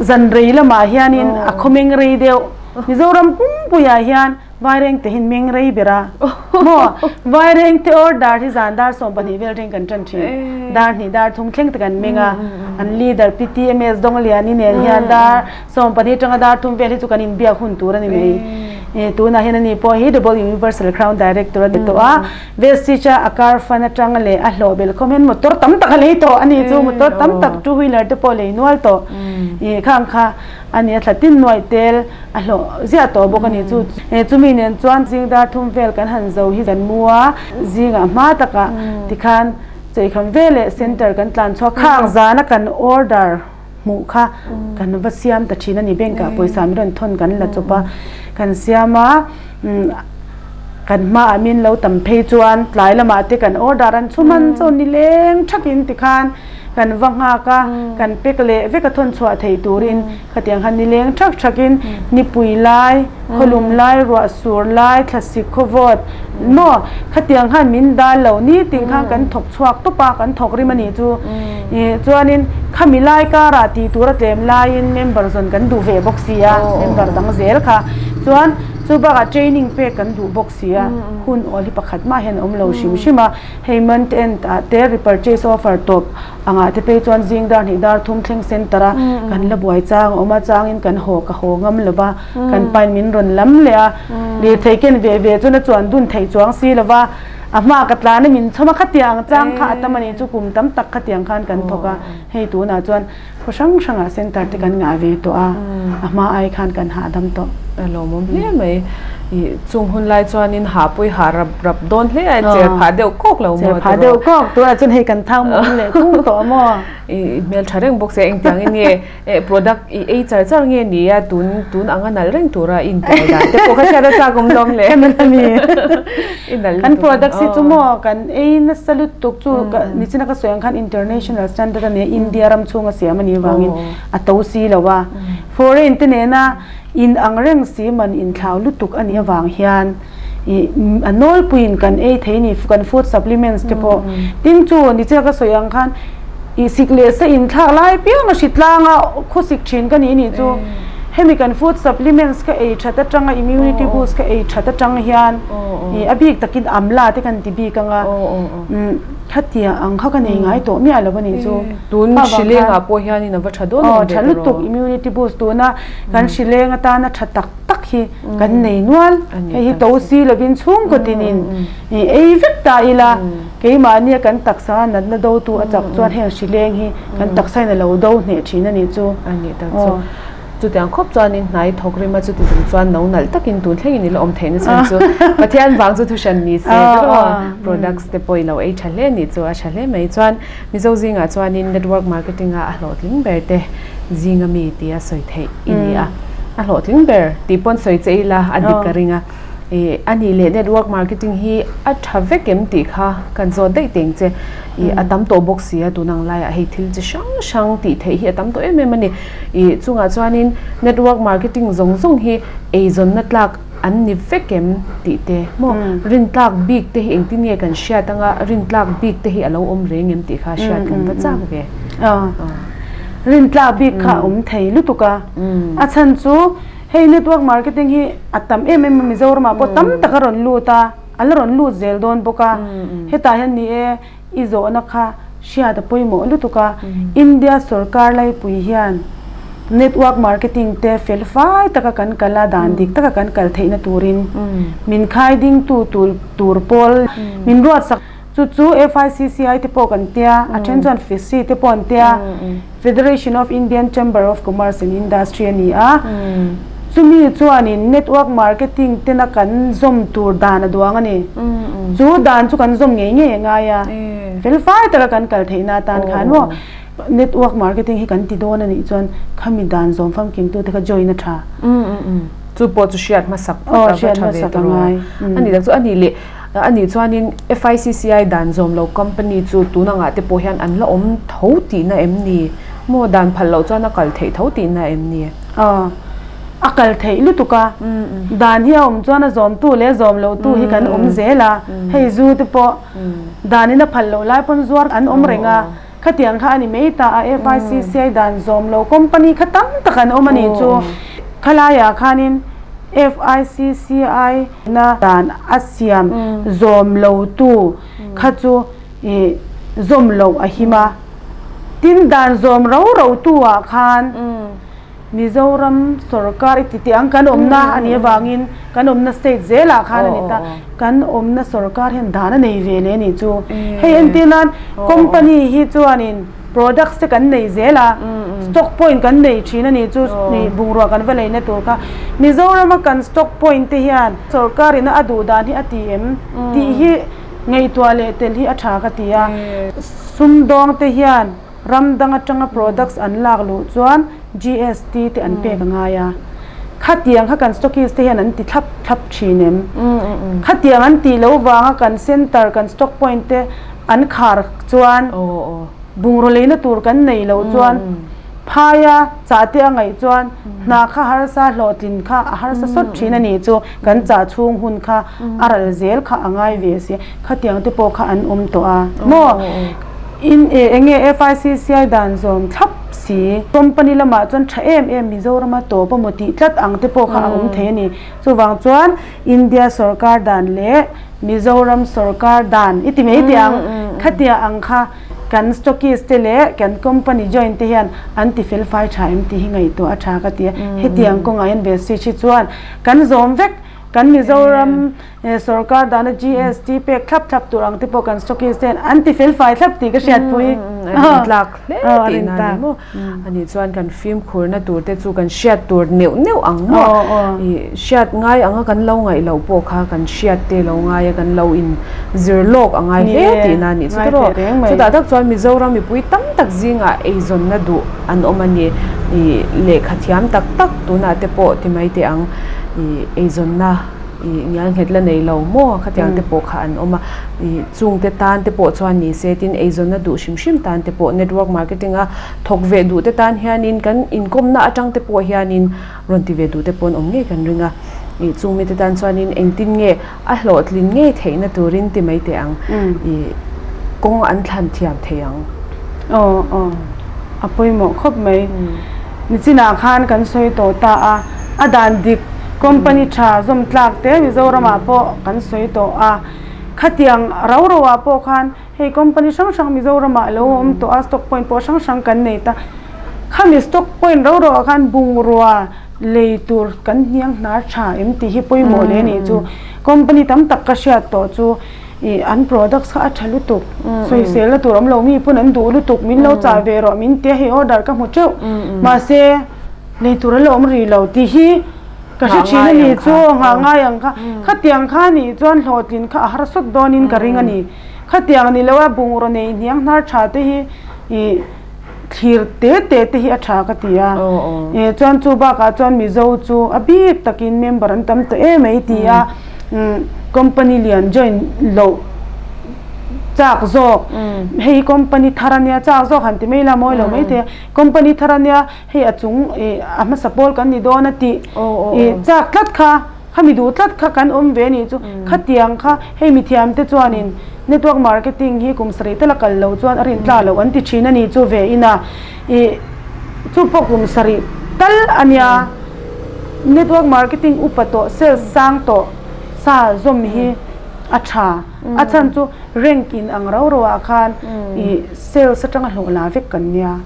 Zan rei lamah hianin a khaw meng rei deuh Mizoram pumpuiah hian Vaireng te hian meng rei ber a maw? Vaireng te order hi zan dar 12 vel reng kan tan thin. Dar hnih dar thum thleng te kan meng a. An leader Pi TMS Dawngliani nen hian dar 12 atanga dar thum vel hi chu kan inbiak hun tur a ni mai. Tunah hian ani pawh hi Double Universal Crown Director a ni tawh a. Vestige a a car fund atanga leh a hlawh belh khawm hian motor tam tak a lei tawh a ni chu. Motor tam tak two wheeler te pawh a lei nual tawh. Khang kha a ni a thla tin nuaih tel. A hlawh ziah tawh bawk a ni chu. Chumi nen chuan zing dar thum vel kan han zo hi kan mu a, zingah hma takah tikhan chawihkham ve leh centre kan tlan chhuak khang zana kan order hmuh kha kan va siam ta thin a ni. Bank ah pawisa min rawn thawn kan la chawp a, kan siam a, kan hmaah min lo tam phei chuan tlai lamah te kan order an chhum an chaw nileng thakin tikhan kan va nghak a, kan pack leh vek a thawn chhuah theih turin Khatiang khan nileng thak thakin nipui lai, khawlum lai, ruah sur lai, thlasik khawvawt maw khatiang khan min dal lo nitin khan kan thawk chhuak tawp a, kan thawk rim a nih chu. Ih chuanin khami lai karah tih tur a tlem laiin member zawn kan duh ve bawk si a, member dang zel kha. Chuan chu bakah training pek kan duh bawk si a, hun awl hi pakhat mah hian a awm lo hrim hrim a. Hei month end ah te repurchase offer tawp angah te phei chuan zing dar hnih dar thum thleng center a kan la buai chang a awm a, changin kan haw ka haw ngam lo va, kan pain min rawn lam leh a, lirthei ken ve ve chuan a chuan dun theih chuang si lo va, a hma ka tlan a min chhawm a, khatiang ang chang kha a tam a ni chu kum tam tak khatiang khan kan thawk a, hei tunah chuan khaw hrang hrangah center te kan ngah ve tawh a, a hma ai khan kan hahdam tawh. A lawmawm hle mai. I chung hun lai chuanin hah pawh i hah rap rap dawn hle a, cher phah deuh kawk lo maw Cher phah deuh kawk tunah chuan hei kan thang mawm leh kung tawh maw? I hmel tha reng bawk sia engtiangin nge eh product i ei char char nge ni a tun tun anga nalh reng tura i intuai dan te pawh kha hriat a chak awm lawm le. Ka nalh a mi. I nalh Kan product hi chu maw kan ei nasa lutuk chu nichina ka sawi ang khan international standard a nia India ram chhunga siam a nih avangin a to si lo a. Foreign te nena In ang reng si man inthlau lutuk a nih avang hian ih a nawlpuiin kan ei thei ni kan food supplements te pawh tin chu nichina ka sawi ang khan ih sik leh sa inthlak lai piang a hri tlang a khawsik thin ka nih nih chu hemi kan food supplements ka ei that atanga immunity boost ka ei that atang hian ih a bik takin amla te kan ti bik ang a Khatia ang kha ka nei ngai tawh miah lo a nih chu. Tun hrileng ah pawh hianin a va tha dawn awm ve tha lutuk immunity boost tuna kan hrileng atana tha tak tak hi kan nei nual. Hei hi to si lovin chhungkaw tinin ei vek ta ila keimahnia kan taksa natna dotu a chak chuan heng hrileng hi kan taksa in a lo do hneh thin a nih chu. A nih tak chu. Chutiang khawp chuanin hnai thawk rima chuti chung chuan no nalh takin tun thlengin i la awm theihna chhan chu Pathian vang chu thuhran ni se tiraw products te pawh i lo ei tha hle nih chu a tha hle mai. Chuan Mizo zingah chuanin network marketing a a hlawhtling ber te zinga mi tia sawi theih i ni a, a hlawhtling ber tih pawn sawi che ila a dik ka ring a. Ih a nih leh network marketing hi a tha vek em tih kha kan zawt daih teng che. Ih a tam tawh bawk si a tun ang laiah hei thil chi hrang hrang tih theih hi a tam tawh em em a ni. Ih chungah chuanin network marketing zawng zawng hi eizawnna tlak an ni vek em tih te maw rin tlak bik te hi engtin nge kan hriat anga rin tlak bik te hi a lo awm reng em tih kha hriat kan va chak ve. Rin tlak bik kha a awm thei lutuk a, a chhan chu Hei network marketing hi a tam em em a Mizoram ah pawh tam tak a rawn lut a, a la rawn lut zel dawn bawk a. Hetah hian ni e i zawhna kha hriat a pawimawh lutuk a. India sorkar laipui hian network marketing te fel fai taka kan kal a, dan dik taka kan kal theihna turin min khai dingtu tur pawl min ruatsak. Chu chu FICCI te pawh kan tia, a then chuan FICCI te pawh an tia, Federation of Indian Chamber of Commerce and Industry a ni a. Chumi chuanin network marketing tena kan zawm tur dan a duang a ni. Chu dan chu kan zawm ngei ngei a ngai a, fel fai taka kan kal theihna atan khan maw network marketing hi kan ti dawn a nih chuan khami dan zawm famkimtu te kha join a tha. Chu pawh chu hriat hmasak phawt a va tha ve tawh a ni tak chu a nih leh. A nih chuanin FICCI dan zawm lo company chu tun angah te pawh hian an la awm tho tihna em ni? Maw dan phal loh chuan a kal theih tho tihna em ni? Aw, a kal theih lutuk a. Dan hi a awm chuan a zawmtu leh a zawm lohtu hi kan awm zel a. Hei zu te pawh danin a phal loh lai pawn zuar an awm reng a. Khatiang kha a ni mai ta a, FICCI dan zawm lo company kha tam tak an awm a nih chu. Khalaiah khanin FICCI na dan a siam zawm lo tu kha chu ih zawm loh a him a. Tin dan zawm ro ro tu ah khan Mizoram sorkar i ti teh ang kan awmna a nih avangin kan awmna state zelah khan a ni ta. Kan awmna sorkar hian dan a nei ve leh a nih chu. Hei entir nan company hi chuanin products te kan nei zel a, stock point kan nei thin a nih chu bungrua kan va leina tur kha. Mizorama kan stock point te hian sorkarin a duh dan hi a ti em tih hi ngaihtuah leh tel hi a tha ka ti a. Sumdawng te hian Ram dang atanga products an lak luh chuan GST te an pek a ngai a. Khatiang kha kan stockist te hian an ti thlap thlap thin em? Khatiang an tih loh vanga kan centre, kan stock point te an khar chuan bungraw leina tur kan neih loh chuan phaia chah te a ngaih chuan hna kha harsa hlawhtlin kha a harsa sawt thin a nih chu kan chah chhung hun kha a ral zel kha a ngai ve si. Khatiang te pawh kha an awm tawh a maw? In e enge FICCI dan zawm thlap si. Company lamah chuan tha em em Mizorama tawp a maw tih tlat ang te pawh kha a awm thei a ni. Chuvang chuan India sorkar dan leh Mizoram sorkar dan i ti mai teh ang. Khatia ang kha kan stockist te leh kan company join te hian an ti fel fai tha em tih hi ngaihtuah a tha ka ti a. Hetiang kawngah hian ve switch hi chuan kan zawm vek. Kan Mizoram sorkar dana GST pek thlap thlap tur ang te pawh kan stockist ten an ti fel fai thlap tih ka hriatpui. A rintlak hle tihna a ni maw? Ani chuan kan fimkhurna tur te chu kan hriat tur neuh neuh ang maw? I hriat ngai anga kan lo ngaih loh pawh kha kan hriat te lo ngai a, kan lo in zir lawk a ngai hle tihna a nih chu tawh. Chutah tak chuan Mizoram mipui tam tak zingah eizawnna duh an awm a ni. I lehkha thiam tak tak tunah te pawh ti mai teh ang i eizawnna i ngial nghet la nei lo maw khatiang te pawh kha an awm a. I chungte tan te pawh chuan ni se tin eizawnna duh hrim hrim tan te pawh network marketing a thawk ve duh te tan hianin kan inkawmna atang te pawh hianin rawn ti ve duh te pawh an awm ngei kan ring a. I chung mite tan chuanin engtin nge a hlawhtlin ngei theihna turin ti mai teh ang i kawng an thlan thiam thei ang. Aw aw a pawimawh khawp mai. Nichinah khan kan sawi tawh ta a, a dan dik company tha zawm tlak te Mizoramah pawh kan sawi tawh a. Khatiang rau rauah pawh khan hei company hrang hrang Mizoramah a lo awm tawh a, stock point pawh hrang hrang kan nei ta. Khami stock point rau rauah khan bungrua lei tur kan hniang hnar tha em tih hi pawimawh hle anih chu. Company tam tak ka hriat tawh chu ih an products kha a tha lutuk, sawiselna tur awm lo mi pawn an duh lutuk, min lo chah ve rawh min tia hei order ka hmu teuh. Mahse lei tur a la awm rih lo tih hi ka hre thin a ni chu, nghah ngai ang kha. Khatiang kha nih chuan hlawhtlin kha a harsawt dawnin ka ring a ni. Khatiang ni lo a bungraw nei hniang hnar tha te hi ih thlir te te te hi a tha ka ti a, eh chuan chu bakah chuan Mizo chu a bik takin member an tam tawh em mai ti a, company lian join loh chak zawk hei company thar ania chak zawk han ti mai ila mawi lo mai thei a, company thar ania hei a chung ih a hmasa pawl kan ni dawn a tih ih chak tlat kha. Khami duh tlat kha kan awm ve anih chu khatiang kha hei mithiam te chuanin network marketing hi kum sarih tala kal lo chuan a rin tla lo an ti thin anih chu ve ina ih chu pawh kum sarih tal ania network marketing upa tawh sales sang tawh sa zawm hi a tha a chhan chu rank in ang rau rau ah khan ih sales atanga hlawh la vek kan nia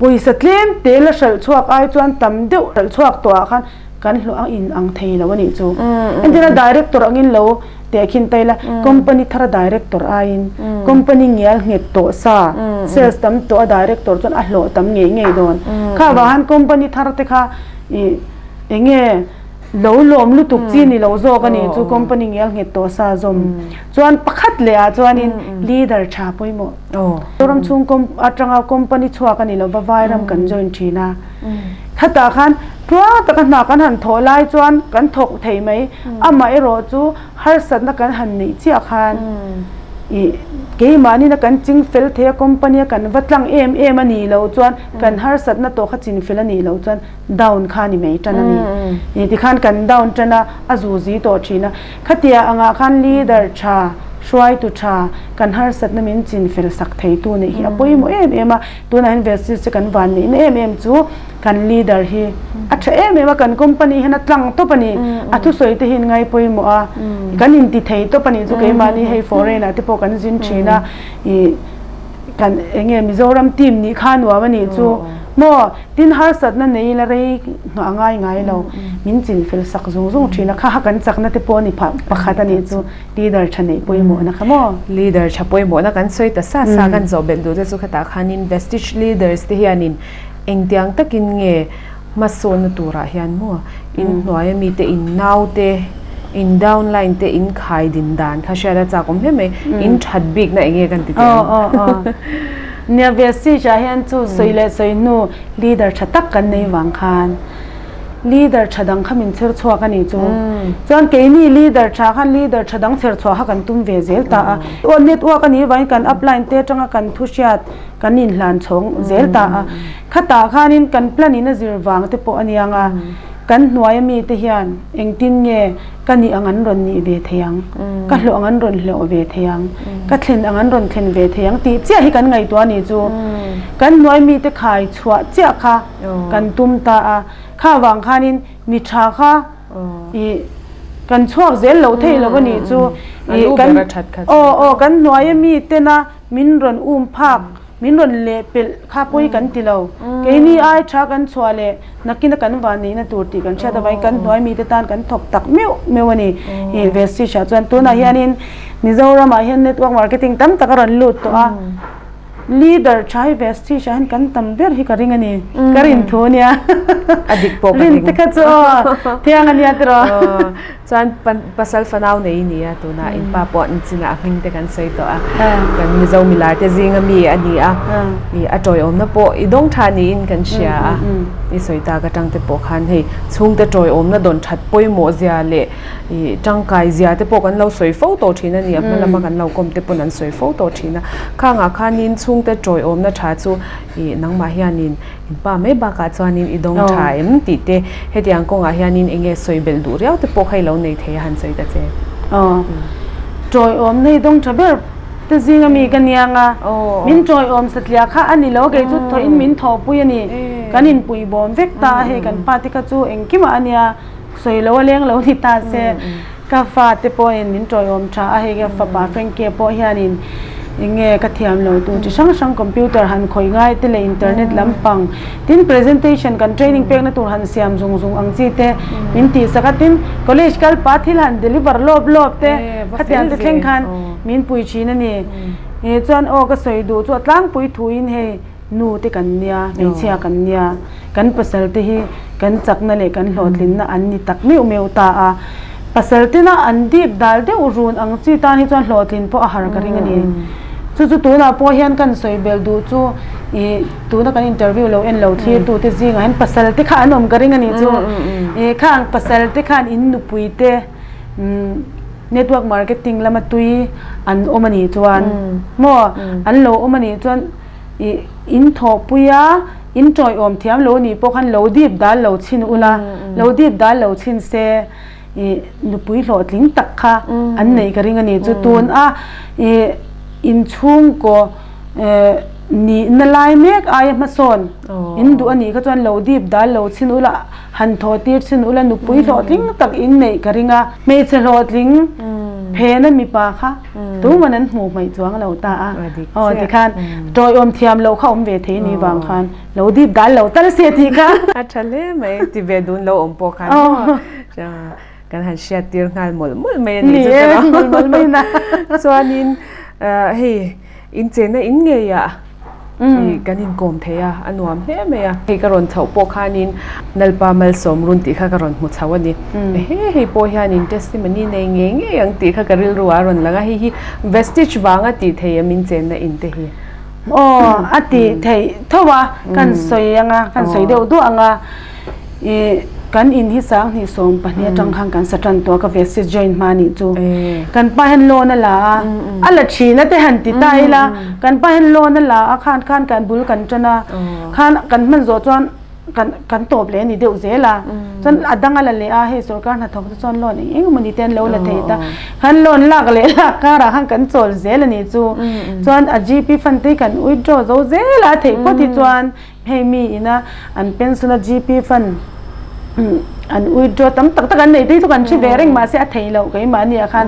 pawisa tlem te la hralh chhuak ai chuan tam deuh hralh chhuak tawh ah khan Kan hlawh a in ang thei lo a nih chu. Entirna director angin lo tehkhin ta ila, company thara director aiin company ngial nghet tawh sa, sales tam tawh a director chuan a hlawh tam ngei ngei dawn. Kha vang han company thar te kha ih eng nge lo lawm lutuk chi ni lo zawk a nih chu company ngial nghet tawh sa zawm. Chuan pakhat leh ah chuanin leader tha pawimawh. Zoram chhung atanga company chhuak a ni lo va Vairam kan join thin a. Khatah khan tluang taka hna kan han thawh lai chuan kan thawk thei mai, amaherawh chu harsatna kan han neih chiah khan ih keimahni kan ching fel thei a, company a kan va tlang em em a nih loh chuan kan harsatna tawh kha chin fel a nih loh chuan down kha a ni mai tan a ni. Ih tikhan kan down tan a, a zuzi tawh thin a. Khatia angah khan leader tha, hruaitu tha, kan harsatna min chin fel sak theitu neih hi a pawimawh em em a. Tunah hian Vestige kan van neihna em em chu kan leader hi a tha em em a, kan company hian a tlang tawp a ni. A thusawi te hi in ngai pawimawh a, kan inti thei tawp a nih chu keimahni hei foreign ah te pawh kan zin thin a, ih kan eng nge Mizoram team nih kha nuam a nih chu maw tin harsatna nei ila rei nghah ngai ngai lo min chin fel sak zung zung thin a, kha kha kan chakna te pawh a ni phah pakhat a nih chu. Leader tha neih pawimawhna kha maw? Leader tha pawimawhna kan sawi ta sa sa kan zawh belh duh te chu khatah khanin Vestige leaders te hianin engtiang takin nge hmasawnna turah hian maw inhnuaia mite in nau te in downline te in khai din dan kha hriat a chak awm hle mai in that bikna eng nge kan ti teh ang. Nia Vestige ah hian chu sawi leh sawi hnu leader tha tak kan nei vang khan. Leader tha dang kha min chher chhuak a nih chu. Chuan keini leader tha khan leader tha dang chher chhuah kha kan tum ve zel ta a. Aw network a nih vangin kan upline te atanga kan thu hriat kan inhlan chhawng zel ta a. Khatah khanin kan plan in a zir vang te pawh a niang a. Kan hnuaia mite hian engtin nge ka nih ang an rawn nih ve thei ang, ka hlawh ang an rawn hlawh ve thei ang, ka thlen ang an rawn thlen ve thei ang tih chiah hi kan ngaihtuah a nih chu. Kan hnuai mite khai chhuah chiah kha kan tum ta a, kha vang khanin mi tha kha ih kan chhuak zel lo thei lo a nih chu ih kan aw aw kan hnuaia mi tena min rawn um phak. min rawn leh pelh kha pawi kan ti lo. Keini ai tha kan chhuah leh nakina kan vanneihna tur tih kan hriat avangin kan hnuai mite tan kan thawk tak meuh meuh a ni. Ih Vestige ah chuan tunah hianin Mizoramah hian network marketing tam tak a rawn lut tawh a. Leader tha hi Vestige ah hian kan tam ber hi ka ring a ni. Ka rin thu a nia. A dik pawh ka ring. Rin te kha chu aw thiang a nia tiraw. Chuan pasal fanau nei i ni a, tunah in pa pawh an chinah a hming te kan sawi tawh a, kan Mizo milar te zinga mi a ni a, ih a tawiawmna pawh i dawng tha niin kan hria a, i sawi tak atang te pawh khan hei chhungte tawiawmna dawn that pawimawh zia leh ih tangkai zia te pawh kan lo sawi fo tawh thin a ni, a hma lama kan lo kawm te pawn an sawi fo tawh thin a, khangah khanin chhungte tawiawmna tha chu ih nangmah hianin In pa mai bakah chuanin i dawng tha em tih te, hetiang kawngah hianin eng nge sawi belh duh riau te pawh kha i lo nei thei a han sawi ta che. Aw, tawiawmna hi dawng tha ber te zinga mi ka niang a, min tawiawm satliah kha a ni lo, kei chu thawhin min thawhpui a ni, kan inpui bawm vek ta a, hei kan pa te kha chu engkimah a nia, sawi lo a leng lo ni ta se, Ka fate pawhin min tawiawm tha a, hei ka fapa Frankie pawh hianin eng nge ka thiam lo tur chi hrang hrang computer han khawih ngai te leh internet lampang tin presentation kan training pekna tur han siam zung zung ang chi te min tihsak a, tin college kal pah thil han deliver lawp lawp te khatiang te thleng khan min pui thin a ni. Chuan aw ka sawi duh chu a tlangpui thuin hei. Nu te kan nia, hmeichhia kan nia, kan pasal te hi kan chakna leh kan hlawhtlinna an ni tak meuh meuh ta a. Pasal tena an dip dal deuh run ang chi tan hi chuan hlawhtlin pawh a har ka ring a ni. Chu chu tunah pawh hian kan sawi bel duh chu ih tuna kan interview lo en lo thlir tu te zingah hian pasal te kha an awm ka ring a ni chu. Ih khang pasal te khan in nupui te umm network marketing lama tui an awm a nih chuan maw an lo awm a nih chuan I in thawhpui a, in tawiawm thiam lo nih pawh khan lo dip dal lo chhin ula, lo dip dal lo chhin se i nupui hlawhtling tak kha an neih ka ring a ni. Chu tun a i inchhungkaw nihna lai mek aia hmasawn in duh a nih kha chuan lo dip dal lo chhin ula, han thaw tir chhin ula nupui hlawhtling tak in neih ka ring a. Hmeichhe hlawhtling phena mipa kha tuman an hmuh hmaih chuang lo ta a. Aw tikhan tawiawm thiam loh kha awm ve thei ni vang khan lo dip dal lo tal se tih kha. A tha hle mai ti ve dun lo awm pawh khan maw kan han hriat tir nghal mawlh mawlh mai a nih chu te rawh. Mawlh mawlh mai na. Chuanin hei Inchena in ngeiah kan inkawm thei a, a nuam hle mai a. Hei ka rawn chhoh pawh khanin Lalpa Malsawm run tih kha ka rawn hmu chho a ni. He hei pawh hianin testimony nei ngei ngei ang tih kha ka rilru ah a rawn lang a, hei hi Vestige vanga tih thei em inchenna in te hi? Aw, a tih theih tho a, kan sawi ang a, kan sawi deuh duah ang a. Ih kan in hi 2012 atang khan kan sa tan tawh a ka Vestige join hma nih chu. Kan pa hian loan a la a, a la thin a te han ti ta ila, kan pa hian loan a la a khan khan kan bul kan tan a, khan kan hman zawh chuan kan kan tawp leh a ni deuh zel a, chuan a dang a la leh a, hei sorkar hnathawk te chuan loan eng eng emaw ni te an lo la thei ta, khan loan lak leh lak karah khan kan chawl zel a nih chu, chuan a GP fund te hi kan withdraw zo zel a, a theih phawt hi chuan. Hei mi ina an pension a GP fund an withdraw tam tak tak an nei te hi chu kan hre ve reng mahse a theih loh keimahni ah khan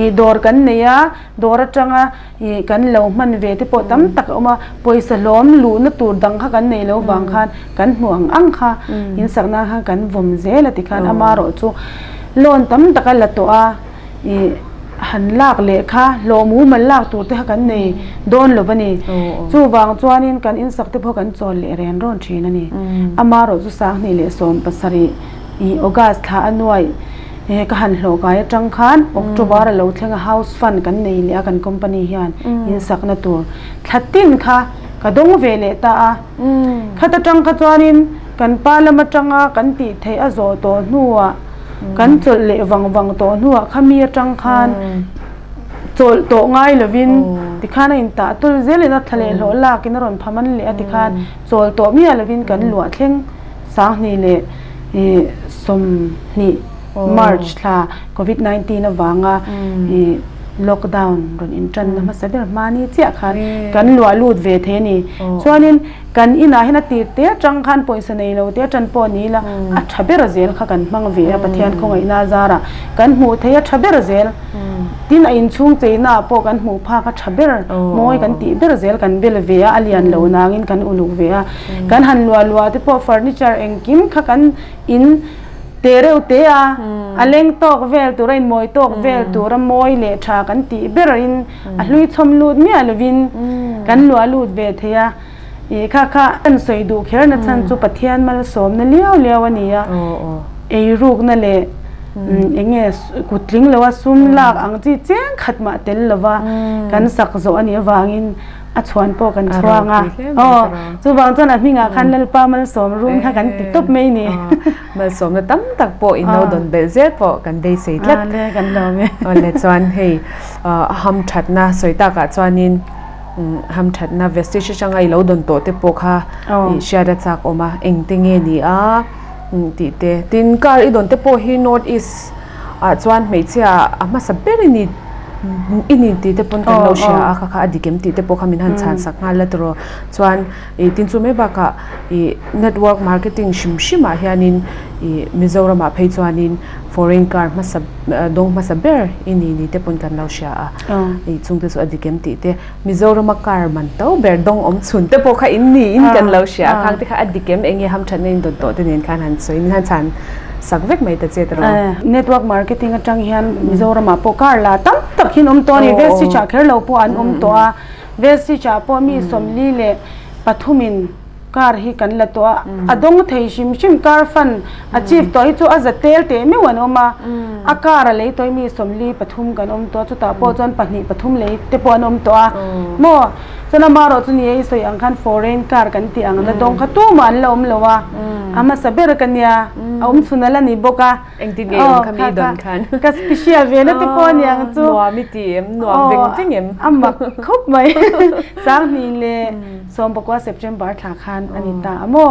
ih dawr kan nei a dawr atanga ih kan lo hman ve te pawh tam tak a awm a pawisa hlawm luhna tur dang kha kan nei lo vang khan kan hmuh ang ang kha in sakna khan kan vawm zel a tikhan amaherawh chu loan tam tak a la tawh a. Ih han lak leh kha hlawh mumal lak tur te kha kan nei dawn lo va ni. Chuvang chuanin kan insak te pawh kan chawl leh ren rawn thin a ni. Amaherawh chu 2017 ih August thla a nuaih ka han hlawh kai atang khan October a lo thleng a house fund kan nei leh a kan company hian insakna tur thla tin kha ka dawng ve leh ta a. Khat atang kha chuanin kan pa lam atanga kan tih theih a zawh tawh hnuah Kan chawlh leh vang vang tawh hnuah khami atang khan chawlh tawh ngai lovin tikhan a intah tul zelin a thla leh hlawh lakin a rawn pha man leh a tikhan chawl tawh miah lovin kan luah thleng 2020 March thla Covid 19 avanga ih. Lockdown rawn inṭanna hmasa ber hmani chiah khan kan luah lut ve thei a ni. Chuanin kan inah hian a tir te atang khan pawisa nei lo te atan pawh ni ila a tha ber zel kha kan hmang ve a, Pathian khawngaihna a zarah kan hmuh thei a tha ber zel. Tin a inchhung cheina ah pawh kan hmuh phak a tha ber, mawi kan tih ber zel kan bel ve a, a lian lo nangin kan uluk ve a. Kan han luah luah te pawh furniture engkim kha kan in te reuh te a, a leng tawk vel tur a inmawi tawk vel tur a mawi leh tha kan tih ber in a hlui chhawm lut miah lovin kan luah lut ve thei a, ih kha kha kan sawi duh kher na chhan chu Pathian malsawmna liau liau a ni a, eirukna leh eng nge kut tling lo a sum lak ang chi cheng khat mah tel lova kan sak zawh a nih avangin A chhuan pawh kan chhuang a. Aw, chuvang chuan a hmingah khan Lalpa malsawm rum kha kan ti tawp mai ni. Malsawmna tam tak pawh in lo dawn belh zel pawh kan beisei tlat. Aw le, kan lawm e. Aw le, chuan hei a hamthatna sawi takah chuanin hamthatna Vestige atanga i lo dawn tawh te pawh kha i hriat a chak awm a, engte nge ni a tih te. Tin, car i dawn te pawh hi North East ah chuan hmeichhia a hmasa ber i ni i ni tih te pawn kan lo hria a kha kha a dik em tih te pawh kha min han chhan sak nghal la tiraw chuan ih tin chu mai bakah ih network marketing hrim hrim ah hianin ih Mizoram ah phei chuanin foreign car hmasa dawng hmasa ber i ni ni te pawn kan lo hria a ih chung te chu a dik em tih te Mizoram a car man to ber dawng awm chhun te pawh kha in niin kan lo hria a, khang te kha a dik em eng nge hamthatna in dawn tawh te nen khan han sawi in han chhan sak vek mai ta che tiraw. Network marketing atang hian Mizoramah pawh car la tam tak hi an awm tawh a ni, Vestige ah kher lo pawh an awm tawh a, Vestige ah pawh mi 43 Car hi kan la tawh a, a dawng thei hrim hrim car fund a chief tawh hi chu a za tel teh meuh an awm a, a car a lei tawh hi mi 43 kan awm tawh a, chutah pawh chuan pahnih pathum lei te pawh an awm tawh a maw, chuan amaherawh chu ni e i sawi ang khan foreign car kan tih ang la dawng kha tumah an la awm lo a, a hmasa ber ka nia, a awm chhun a la ni bawk a. Engtin nge awm kha mi dawn khan? Ka special ve na te pawh a ni ang chu. Nuam i ti em? Nuam veng veng em? A mak khawp mai. Sanghnih leh Sawmpakua September thla khan a ni ta a maw?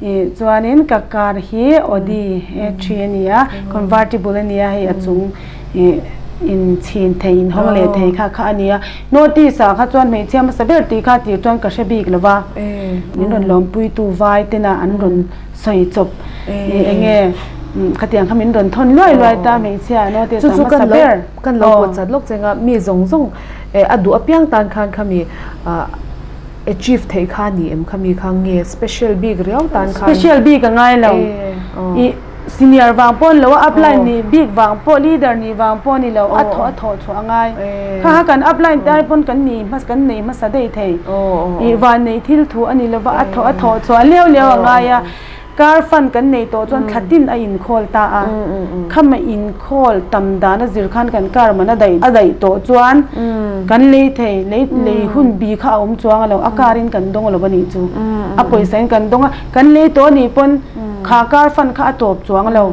Ih chuanin ka car hi Audi A3 a ni a, convertible a ni a, hei a chung ih in chhin thei in hawng leh thei kha kha a ni a. Notice ah kha chuan hmeichhia hmasa ber tih kha tir chuan ka hre bik lo va, min rawn lawmpuitu vai tena an rawn sawi chawp ih eng nge khatiang kha min rawn thawn luai luai ta hmeichhia notice ah hmasa ber. Kan lo pawt chat lawk cheng a, mi zawng zawng a duh apiang tan khan khami achieve theih kha ni em khami kha nge special bik riau tan khan. Special bik a ngai lo i senior vang pawh ni lo a upline nih bik vang pawh leader nih vang pawh ni lo a thawh a thawh chhuah a ngai kha kha kan upline te ai pawn kan ni hmasa kan nei hmasa daih thei i vannei thil thu a ni lova a thawh a thawh chhuah liau liau a ngai a. Car fund kan nei tawh chuan thla tin a inkhawl ta a, khama inkhawl tam dan a zir khan kan car man a daih a daih tawh chuan kan lei thei, lei lei hun bi kha a awm chuang a lo, a car in kan dawng lo a nih chu, a pawisa in kan dawng a, kan lei tawh a nih pawn kha car fund kha a tawp chuang lo,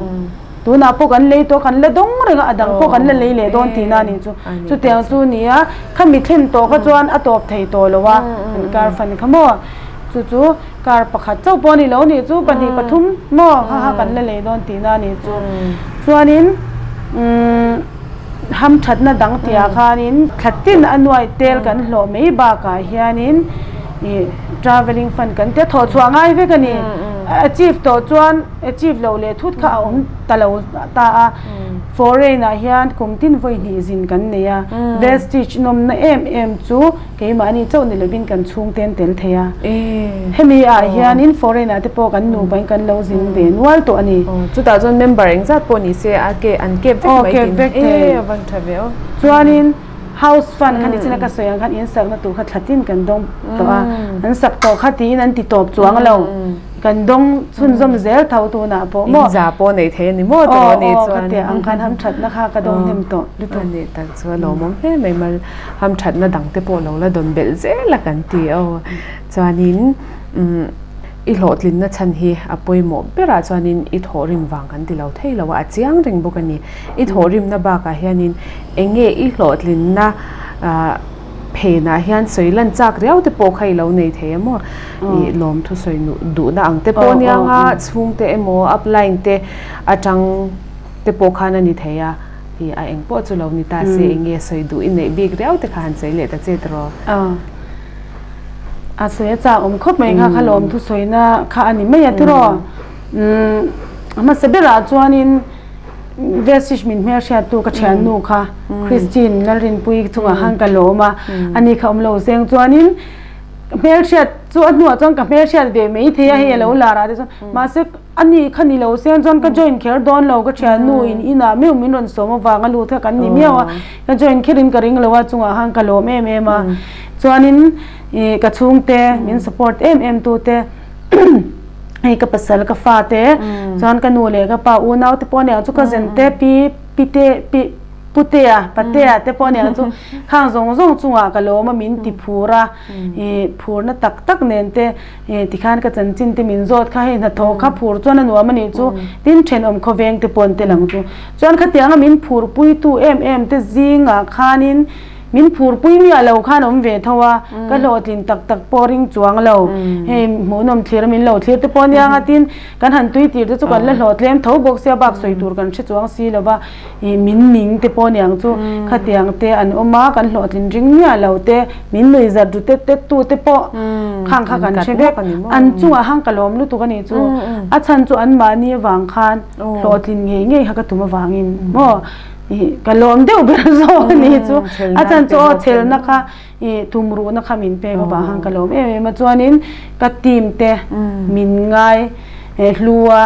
tunah pawh kan lei tawh kan la dawng reng a, a dang pawh kan la lei leh dawn tihna a nih chu, chutiang chu a ni a, khami thlen tawh kha chuan a tawp thei tawh lo a, kan car fund kha maw chu chu. Car pakhat chauh pawh a ni lo nih chu pahnih pathum maw kha kha kan la lei dawn tihna a nih chu. Chuanin umm hamthatna dang tihah khanin thla tin a nuaih tel kan hlawh mai bakah hianin ih travelling fund kan tia thawh chhuah ngai vek a ni. Achieve tawh chuan achieve loh leh thut kha a awm ta lo ta a. Foreign ah hian kum tin vawi hnih zin kan nei a. Vestige nawmna em em chu. Keimahni chauh ni lovin kan chhungte an tel thei a. Hemi ah hianin foreign ah te pawh kan nupa in kan lo zin ve nual tawh a ni. Chutah chuan member engzat pawh ni se a ke an kep vek mai tin. Aw kep vek thei. A van tha ve aw. Chuanin house fund kha nichina ka sawi ang khan in sakna tur kha thla tin kan dawng tawh a. An sak tawh kha tiin an ti tawp chuang lo. Kan dawng chhunzawm zel tho tunah pawh maw. In za pawh nei thei a ni maw tawh a ni chuan. Aw aw ka teh ang khan hamthatna kha ka dawng hnem tawh lutuk. A nih tak chu a lawmawm hle mai mal. Hamthatna dang te pawh lo la dawn belh zel a kan ti aw. Chuanin umm i hlawhtlinna chhan hi a pawimawh berah chuanin i thawhrim vang kan ti lo thei lo a, a chiang reng bawk a ni. I thawhrimna bakah hianin eng nge i hlawhtlinna ah phenah hian sawi lan chak riau te pawh kha i lo nei thei a maw? I lawmthu sawi duhna ang te pawh aniang a, chhungte emaw upline te atang te pawh khan a ni thei a. I a eng pawh chu lo ni ta se eng nge sawi duh i neih bik riau te kha han sawi leh ta che tiraw? Aw. A sawi a chak awm khawp mai kha kha lawm thusawina kha a ni mai a tiraw? Umm a hmasa berah chuanin Vestige min hmelhriattu ka thiannu kha Christine Lalrinpuii chungah khan ka lawm a, ani kha awm lo zeng chuanin hmelhriat chu a hnuah chuan ka hmelhriat ve mai thei a hei a lo lar ah te chuan mahse ani kha ni lo sen chuan ka join kher dawn lo ka thiannu in inah meuh min rawn sawm avang a lut kha kan ni miau a ka join kher in ka ring lo a chungah khan ka lawm em em a chuanin ih ka chhungte min support em em tu te hei ka pasal ka fa te chuan ka nu leh ka pa unau te pawh aniang chu cousin te pi pi te pi putea patea te pawh aniang chu khang zawng zawng chungah ka lawm a min ti phur a ih phurna tak tak nen te He tikhan ka chanchin te min zawt kha hei hnathawh kha phur chuan a nuam a nih chu tin thenawm khawveng te pawn te lang chu chuan khatianga min phurpuitu em em te zingah khanin min phurpui miah lo khan awm ve tho a ka hlawhtlin tak tak pawh ring chuang lo hei hmuhnawm thlir a min lo thlir te pawh ania nga tin kan han tui tir te chu kan la hlawhtlem tho bawk sia bak sawi tur kan hre chuang si lo va ih min ning te pawh aniang chu khatiang te an awm a kan hlawhtlin ring miah lo te min nui zat ru tet tet tu te pawh khang kha kan hre vek an chungah hang ka lawm lutuk a nih chu a chhan chu an mahni avang khan hlawhtlin ngei ngei kha ka tum avangin maw ih ka lawm deuh ber zawk a nih chu a chhan chu aw chhelna kha ih tumruhna kha min pek avang khan ka lawm em em a chuanin ka team te min ngai hlua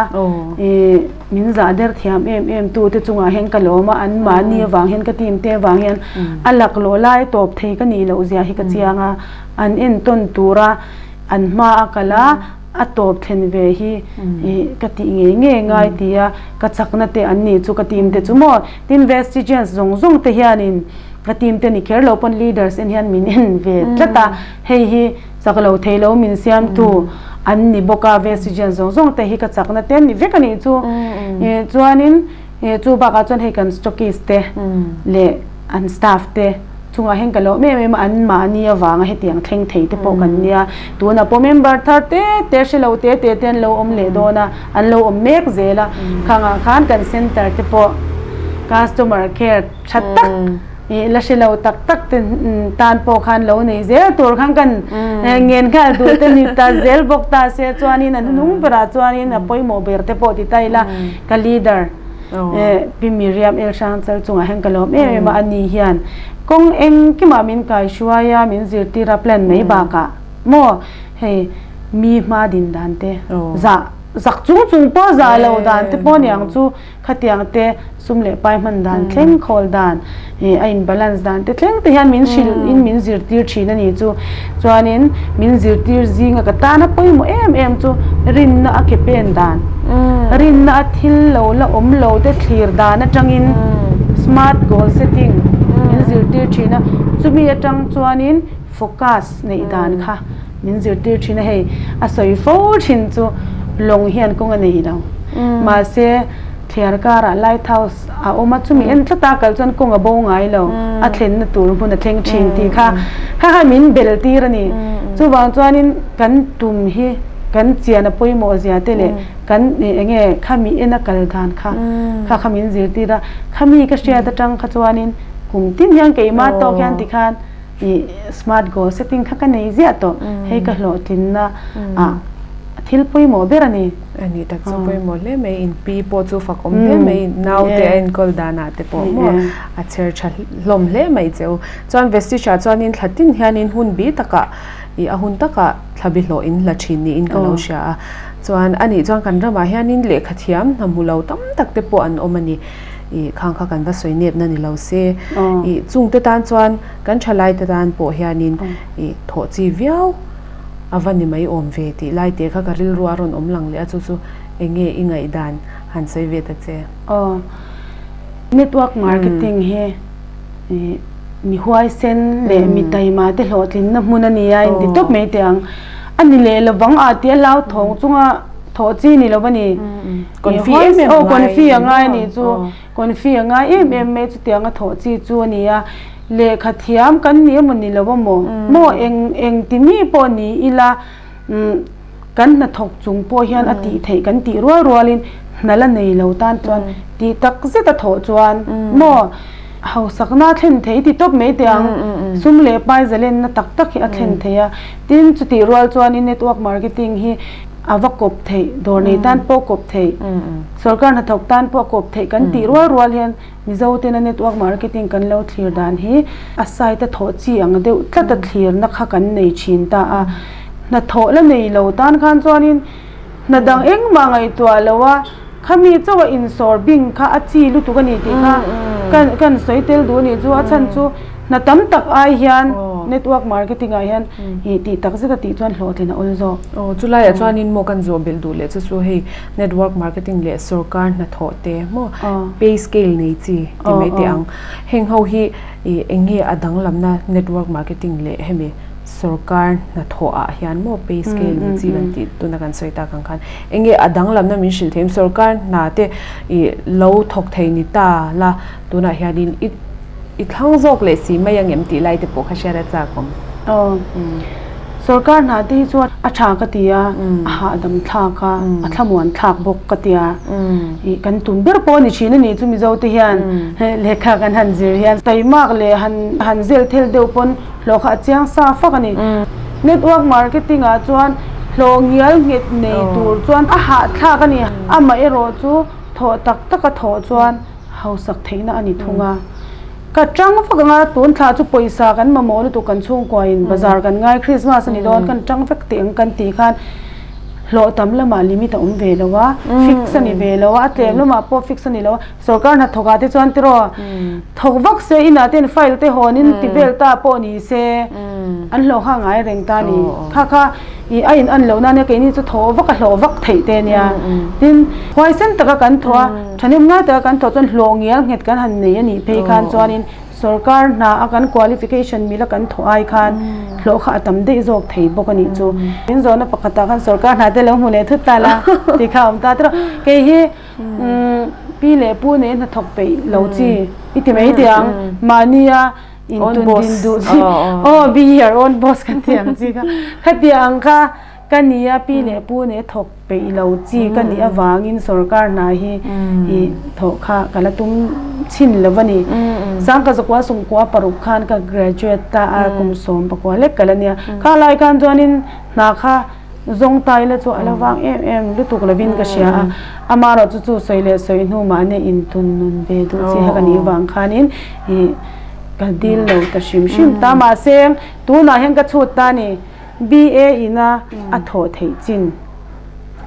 ih min zah der thiam em em tu te chungah hian ka lawm a an mahni avang hian ka team te avang hian a laklawh lai tawp thei ka nih loh zia hi ka chiang a an entawn tura an hma a kal a a tawp thlen ve hi ih ka tih ngei ngei ngai tia ka chakna te an nih chu ka team te chu maw tin vestigians zawng zawng te hianin Ka team te ni kher lo pawn leaders en hian min en ve tlat a, hei hi chak lo thei lo min siamtu an ni bawk a, vestigian zawng zawng te hi ka chakna te an ni vek a nih chu. Chuanin chu bakah chuan hei kan stockist te leh an staff te chungah hian ka lo em em a, an mahni avanga hetiang thleng thei te pawh kan nia. Tunah pawh member thar te te hre lo te te te an lo awm leh dawn a, an lo awm mek zel a, khangah khan kan center te pawh customer care tha tak ih la hre lo tak tak te tan pawh khan lo nei zel tur khan kan ngen nghal duh te ni ta zel bawk ta se chuanin a hnung berah chuanin a pawimawh ber te pawh ti ta ila ka leader Pi Miriam El Hrangchal chungah hian ka lawm em em a ani hian kawng engkimah min kaihruai a min zirtir a plan mai bakah maw hei mi hma din dan te zah zak chung chung pawh zah lo dan te pawh aniang chu. Khatiang te sum leh pai hman dan thleng khawl dan ih a in balance dan te thleng te hian min hrilh in min zirtir thin a ni chu. Chuanin min zirtir zinga ka tana pawimawh em em chu rinna a ke pen dan, rinna a thil lo la awm lo te thlir dan atangin smart goal setting min zirtir thin a. Chumi atang chuanin focus neih dan kha min zirtir thin a hei a sawi fo thin chu lawng hian kawng a nei lo mahse thliar karah light house a awm a chumi en tlat a kal chuan kawng a bo ngai lo a thlenna tur hmun a thleng thin tih kha kha kha min bel tir a ni chuvang chuanin kan tum hi kan chian a pawimawh zia te leh kan eng nge khami en a kal dan kha kha kha min zirtir a khami ka hriat atang kha chuanin kum tin hian keimah tawk hian tikhan Ih smart goal setting kha ka nei ziah tawh, hei ka hlawhtlinna ah thil pawimawh ber a ni. A nih tak chu pawimawh hle mai, in pi pawh chu fak awm hle mai, naute a enkawl danah te pawh maw a chher tha hlawm hle mai che u. Chuan Vestige ah chuanin thla tin hianin hun bi takah ih a hun takah thla bi hlawh in hla thin niin ka lo hria a. Chuan a nih chuan kan ramah hianin lehkha thiam hna hmu lo tam tak te pawh an awm a ni. Ih khang kha kan va sawi nep na ni lo se. Ih chungte tan chuan kan thalai te tan pawh hianin ih thawh chi viau a va ni mai awm ve tih lai te kha ka rilru a rawn awm lang leh a chu chu eng nge i ngaihdan han sawi ve ta che. Aw network marketing hi ih mi huaisen leh mi taima te hlawhtlinna hmun a ni a inti tawp mai teh ang. A ni leh lovang a tia hlauthawng chunga thawh chi ni lo a ni. Confi em em aw confi a ngai a nih chu confi a ngai em em mai chutiang a thawh chi chu a ni a lehkha thiam kan ni emaw ni lo emaw maw eng eng ti mi pawh ni ila umm. Kan hnathawk chung pawh hian a tih theih kan tih rual rualin hna la nei lo tan chuan tih tak zet a thawh chuan maw hausakna a thlen thei ti tawp mai teh ang. Sum leh pai zalenna tak tak hi a thlen thei a. Tin, chutih rual chuanin network marketing hi a va kawp theih, dawr nei tan pawh kawp theih, sorkar hnathawk tan pawh a kawp theih kan tih rual rual hian Mizo tena network marketing kan lo thlir dan hi a site a thawh chi ang deuh tlat a thlirna kha kan nei thin ta a. Hnathawh la nei lo tan khan chuanin hna dang engmah ngaihtuah lo a, khami chauh a insawr bing kha a chi lutuk a ni tih kha kan kan sawi tel duh a nih chu. A chhan chu hna tam tak ai hian network marketing ah hian ih tih tak zet a tih chuan hlawhtlin a awl zawk. Aw chulaiah chuanin maw kan zawh belh duh leh chu chu hei Network marketing leh sorkar hnathawh te maw pay scale nei chi ti mai teh ang. Heng ho hi ih eng nge a danglamna network marketing leh hemi sorkar hnathawh ah hian maw pay scale nei chi kan tih tuna kan sawi tak ang khan eng nge a danglamna min hrilh theih sorkar hna te ih lo thawk thei ni ta la tunah hianin i I thlang zawk leh si mai ang em tih lai te pawh kha hriat a chak awm. Aw. Sorkar hna te hi chuan a tha ka ti a, a hahdam thlak a, a thlamuan thlak bawk ka ti a. Ih kan tum ber pawh a ni thin a nih chu Mizo te hian lehkha kan han zir hian taimak leh han han zel thel deuh pawn hlawh kha a chiang sa fak a ni. Network marketing ah chuan hlawh ngial nghet nei tur chuan a hahthlak a ni. Amaherawh chu thawh tak taka thawh chuan Hausak theihna a ni thung a. Ka tang vak ang a, tun thla chu pawisa kan mamawh lutuk kan chhungkuain bazar kan ngai, Christmas a ni dawn kan tang vek teh ang kan tih khan hlawh tam lamah limit a awm ve lo a, fix a ni ve lo a, a tlem lamah pawh fix a ni lo a, sorkar hnathawk ah te chuan tiraw thawk vak se inah ten file te hawnin ti vel ta pawh ni se an hlawh kha a ngai reng ta a ni. Kha kha Ih a in an loh nan e keini chu thaw vak a hlawh vak theih te nia. Tin, huaisen taka kan thaw a, thahnem ngai taka kan thaw chuan hlawh ngial nghet kan han nei a nih phei khan chuanin sorkar hna a kan qualification mila kan thaw ai khan hlawh kha a tam daih zawk thei bawk a nih chu. Min zawhna pakhatah khan sorkar hna te lo hmu leh thut ta la tih kha a awm ta tiraw. Kei hi pi leh pu nei hnathawk peih lo chi i ti mai teh ang mahnia In tun din duh chi aw be your own boss kan tih ang chi kha khatiang ang kha ka ni a pi leh pu nen thawk peih lo chi ka nih avangin sorkar hna hi ih thawh kha ka la tum chhin lo a ni sangka zakua sumkua paruk khan ka graduate ta a kum 14 lek ka la nia kha lai khan chuanin hna kha Zawng tai la chu a la vang em em lutuk lovin ka hria a, amaherawh chu chu sawi leh sawi hnu mahni intun nun ve duh chi kha ka nih vang khanin ih ka dil lo ta hrim hrim ta. Mahse tunah hian ka chhut ta a ni, BA ina a thawh theih chin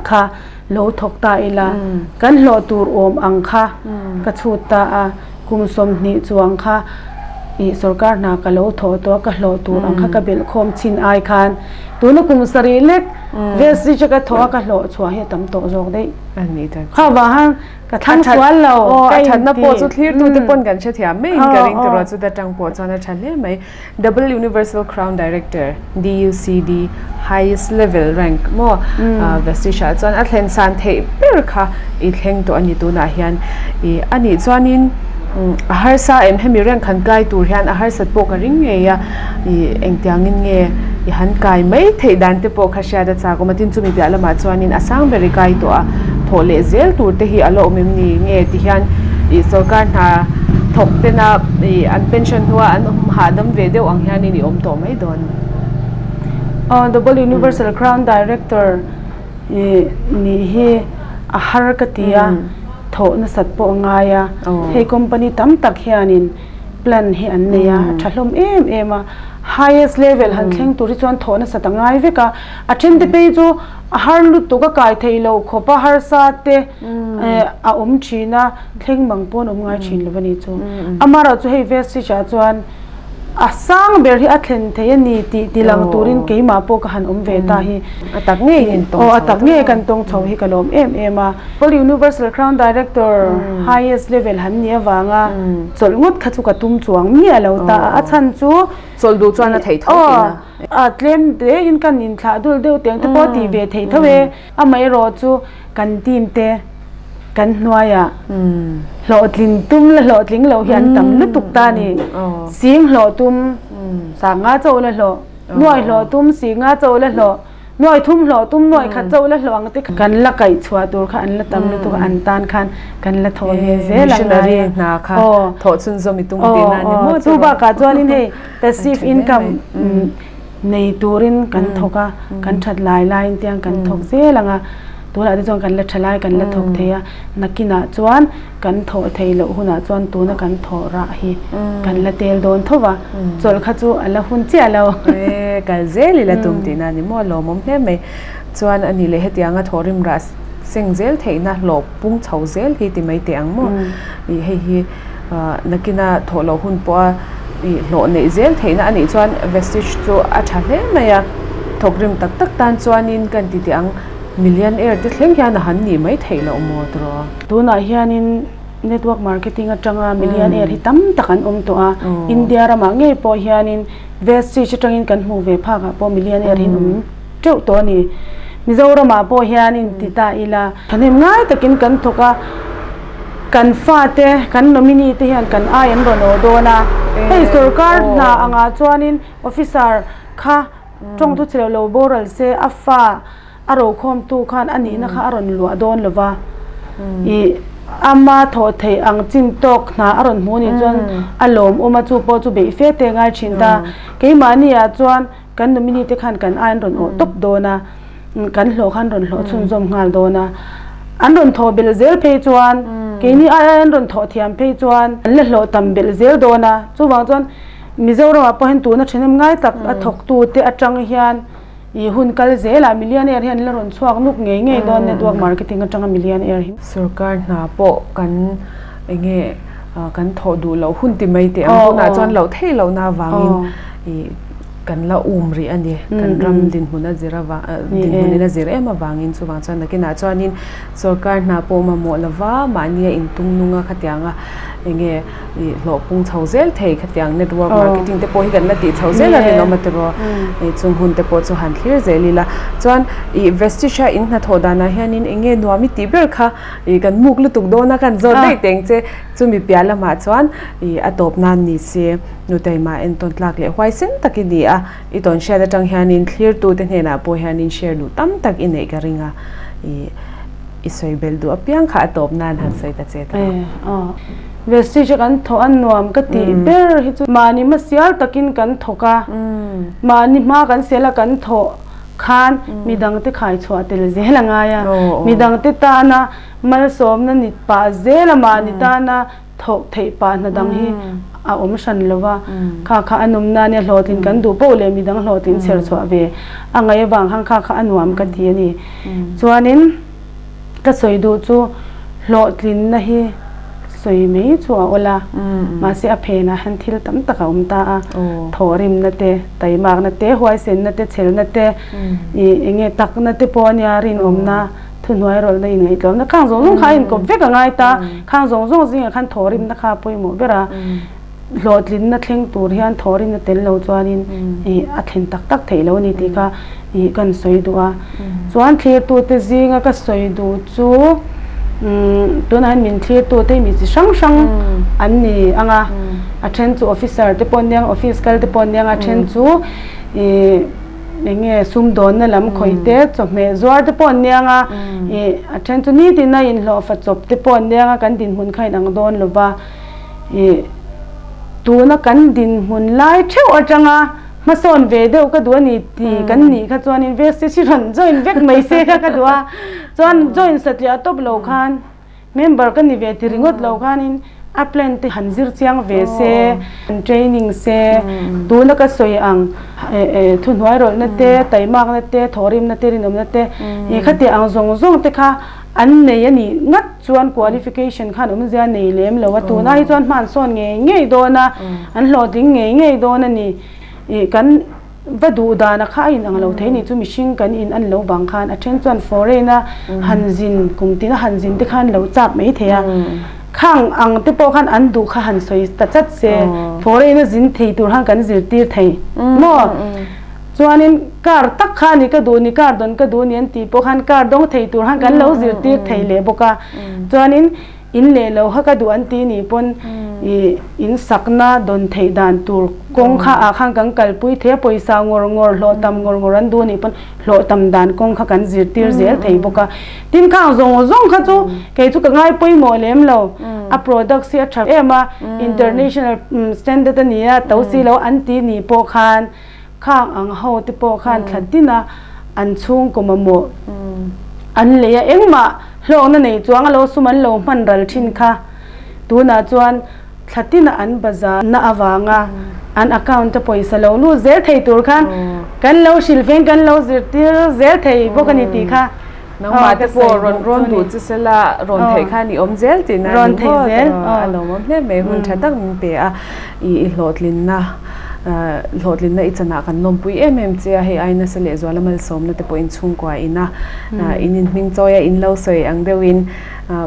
kha lo thawk ta ila kan hlawh tur awm ang kha ka chhut ta a, kum 20 chuang kha ih sorkar hna ka lo thawh tawh a, ka hlawh tur ang kha ka belhkhawm chin ai khan. Tuna kum sarih lek vel si chu ka thaw a ka hlawh chhuah hi a tam tawh zawk daih. Kha vang han ka thlang sual lo. Aw a thatna pawh chu thlir tu te pawn kan hrethiam mai in ka ring tiraw chuta tang pawh chuan a tha hle mai. Double Universal Crown Director, DUCD, highest level rank maw Vestige ah chuan a thlen san theih ber kha i thleng tawh a ni tunah hian. I a nih chuanin a harsa em hemi rank han kai tur hian a harsat pawh ka ring ngei a. I engtiangin nge i han kai mai theih dan te pawh kha hriat a chak awm a, tin chumi piah lamah chuanin a sang ber i kai tawh a, thawh leh zel tur te hi a la awm em ni nge ti hian ih sorkar hna thawk tena ih an pension hnua an awm hahdam ve deuh ang hianin i awm tawh mai dawn. Aw Double Universal Crown Director ih nih hi a har ka ti a, thawh nasat pawh a ngai a, hei company tam tak hianin plan hi an nei a, a tha hlawm em em a, highest level han thleng tur hi chuan thawh nasat a ngai vek a, a then te phei chu a har lutuk a kai thei lo khawp a harsa te a awm thin a, thleng mang pawn awm ngai thin lo a ni chu. Amaherawhchu chu hei Vestige ah chuan a sang ber hi a thlen thei a ni tih ti lang turin keimah pawh ka han awm ve ta hi. A tak ngei in tawng chho. Aw a tak ngei kan tawng chho hi ka lawm em em a. Pawl Universal Crown Director highest level han nih avanga chawlh ngawt kha chu ka tum chuang miah lo ta a, a chhan chu Chawlh duh chuan a theih tho tihna. Aw a tlem te in kan inthlah dul deuh teng te pawh tih ve theih tho e. Amaherawh chu kan team te kan hnuaiah hlawhtlin tum la hlawhtling loh hi an tam lutuk ta a ni. Sing hlawh tum, sanga chauh la hlawh, nuai hlawh tum, singa chauh la hlawh. Nuai thum hlawh tum nuai khat chauh la hlawh ang te kan la kaih chhuah tur kha an la tam lutuk a, an tan khan kan la thawh ve zel ang ngai a. Missionary hna kha thawh chhunzawm i tum tihna a ni maw chu bakah chuanin hei passive income nei turin kan thawk a, kan that lai laiin tiang kan thawk zel ang a, tunah te chuan kan la tha lai kan la thawk thei a, nakinah chuan kan thawh theih loh hunah chuan tuna kan thawh rah hi kan la tel dawn tho va, chawlh kha chu a la hun chiah lo. E, kal zel ila tum tihna a ni maw? A lawmawm hle mai. Chuan a ni leh hetianga thawhrim rah seng zel theihna hlawh pung chho zel hi ti mai teh ang maw? Ih hei hi nakina thawh loh hun pawha ih hlawh neih zel theihna a nih chuan Vestige chu a tha hle mai a, thawkrim tak tak tan chuanin kan ti teh ang. Millionaire te thleng hian a han nih mai theih loh maw tiraw? Tunah hianin network marketing atanga millionaire hi tam tak an awm tawh a, India ramah ngei pawh hianin Vestige atangin kan hmuh ve phakah pawh millionaire hi an awm teuh tawh a ni. Mizoramah pawh hianin ti ta ila. Thahnem ngai takin kan thawk a, kan fate, kan nominee te hian kan ai an rawn aw dawn a. Hei sorkar hna angah chuanin officer kha tawng thu chhe lo boral se a fa a rokhawmtu khan a nihna kha a rawn luah dawn lo va, ih ama thawh theih ang chin tawk hna a rawn hmuh nih chuan a lawmawm a, chu pawh chu beih fe te ngai thin ta. Keimahni ah chuan kan nominee te khan kan ai an rawn awh tawp dawn a, kan hlawh khan rawn hlawh chhunzawm nghal dawn a, an rawn thawh belh zel phei chuan keini ai ai an rawn thawh thiam phei chuan an la hlawh tam belh zel dawn a, chuvang chuan Mizoramah pawh hian tuna thahnem ngai tak a thawktute atang hian ih hun kal zelah millionaire hian la rawn chhuak nuk ngei ngei dawn network marketing atanga millionaire hi. Sorkar hna pawh kan eng nge kan thawh duh loh hun ti mai teh ang tunah chuan loh theih lohna avangin ih kan la um rih a ni. Kan ram dinhmun a zir avang dinhmunin a zir em avangin chuvang chuan nakinah chuanin sorkar hna pawh mamawh lova mahnia intung nunga khatianga eng nge ih hlawh pung chho zel thei khatiang network marketing te pawh hi kan la tih chho zel a rinawm a tiraw ih chung hun te pawh chu han thlir zel ila chuan ih vestige a in hnathawh danah hianin eng nge nuam i tih ber kha ih kan muk lutuk dawn a kan zawt daih teng che chumi piah lamah chuan ih a tawp nan ni se nutaima entawn tlak leh huaisen tak i ni a i tawn hriat atang hianin thlirtu te hnenah pawh hianin share duh tam tak i neih ka ring a ih. I sawi belh duh apiang kha a tawp nan han sawi ta che ta. Vestige a kan thawh a nuam ka tih ber hi chu mahni hmasial takin kan thawk a, mahni hma kan sial a kan thawh khan midangte khai chhuah tel zel a ngai a, midangte tana malsawmna ni pah zel a mahni tana thawk theih pah hna dang hi a awm hran lo va, kha kha a nawmna ania hlawhtlin kan duh poh leh midang hlawhtlin chher chhuah ve a ngaih avang khan kha kha a nuam ka ti a ni. Chuanin ka sawi duh chu hlawhtlinna hi sawi mai chu a awl a, mahse a phenah hian thil tam tak a awm ta a, thawhrimna te, taimakna te, huaisenna te, chhelna te, ih eng nge takna te pawh a nia rinawmna. Thuhnuai rawlhna inngaihtlawmna khang zawng zawng kha a inkawp vek a ngai ta. Khang zawng zawng zingah khan thawhrimna kha a pawimawh ber a. Hlawhtlinna thleng tur hian thawhrimna tel lo chuanin ih a thlen tak tak theih lo a ni tih kha ih kan sawi duh a. Chuan thlirtute zinga ka sawi duh chu umm tunah hian min thlirtute hi mi chi hrang hrang an ni ang a. A then chu officer te pawh an ni ang, office kal te pawh an ni ang, a then chu ih. Eng nge sumdawnna lam khawih te, chawhmeh zuar te pawh an niang a, ih a then chu nitin a inhlawhfa chawp te pawh an niang a, kan dinhmun kha inang dawn lo va, ih tuna kan dinhmun lai theuh atanga hmasawn ve deuh ka duh a ni tih kan nih kha chuanin VSC rawn join vek mai se kha ka duh a, chuan join satliah tawp lo khan. Member ka ni ve ti ringawt lo khanin a plan te han zir chiang ve se, han training se, tuna ka sawi ang thuhnuai rawlhna te, taimakna te, thawhrimna te, rinawmna te, khati ang zawng zawng te kha an nei a nih ngat chuan qualification khan awmzia nei lem lo a, tuna hi chuan hman sawn ngei ngei dawn a, an hlawhtling ngei ngei dawn a ni. Kan. Va duh dana kha a in ang lo thei ni chu mihring kan in an lo bang khan a then chuan foreign a han zin kum tin a han zin te khan lo chak mai thei a khang ang te pawh khan an duh kha han sawi ta chat se foreign a zin thei tur khan kan zirtir thei maw chuanin car tak kha ni ka duh ni car dawn ka duh ni an tih pawh khan car dawng thei tur khan kan lo zirtir thei leh bawk a chuanin. In leh lo kha ka duh an ti nih pawn ih in sakna dawn theih dan tur kawng kha ah khan kan kalpui thei a, pawisa ngawr ngawr hlawh tam ngawr ngawr an duh nih pawn hlawh tam dan kawng kha kan zirtir zel thei bawk a. Tin khang zawng zawng kha chu kei chu ka ngai pawimawh lem lo, a products hi a tha em a, international standard a ni a, to si lo an ti nih pawh khan Khang ang ho te pawh khan thla tin a an chhungkaw mamawh an lei a, engmah hlawkna nei chuang a lo sum an lo hman ral thin kha. Tunah chuan thla tin a an bazar na avanga an account a pawisa lo lut zel thei tur khan kan lo hrilh feng kan lo zirtir zel thei bawk a ni tih kha. Nangmah te pawh rawn rawn duh chu sela rawn theih khan i awm zel tih na a ni maw? A lawmawm hle mai, hun tha tak min pe a, i i hlawhtlinna hlawhtlinna i chanah kan lawmpui em em che a, hei ai nasa leh zuala malsawmna te pawh inchhungkua ina in inhming chawi a, in lo sawi ang deuhin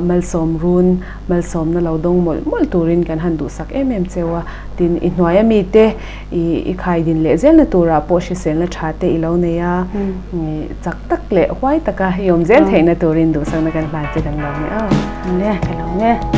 malsawm run malsawmna lo dawng mawlh mawlh turin kan han duhsak em em cheu a, tin i hnuaia mite I i khai din leh zelna turah pawh hriselna tha te i lo nei a, chak tak leh huai taka i awm zel theihna turin duhsakna kan hlan che kan lo ni a. Nge, ka lo nge.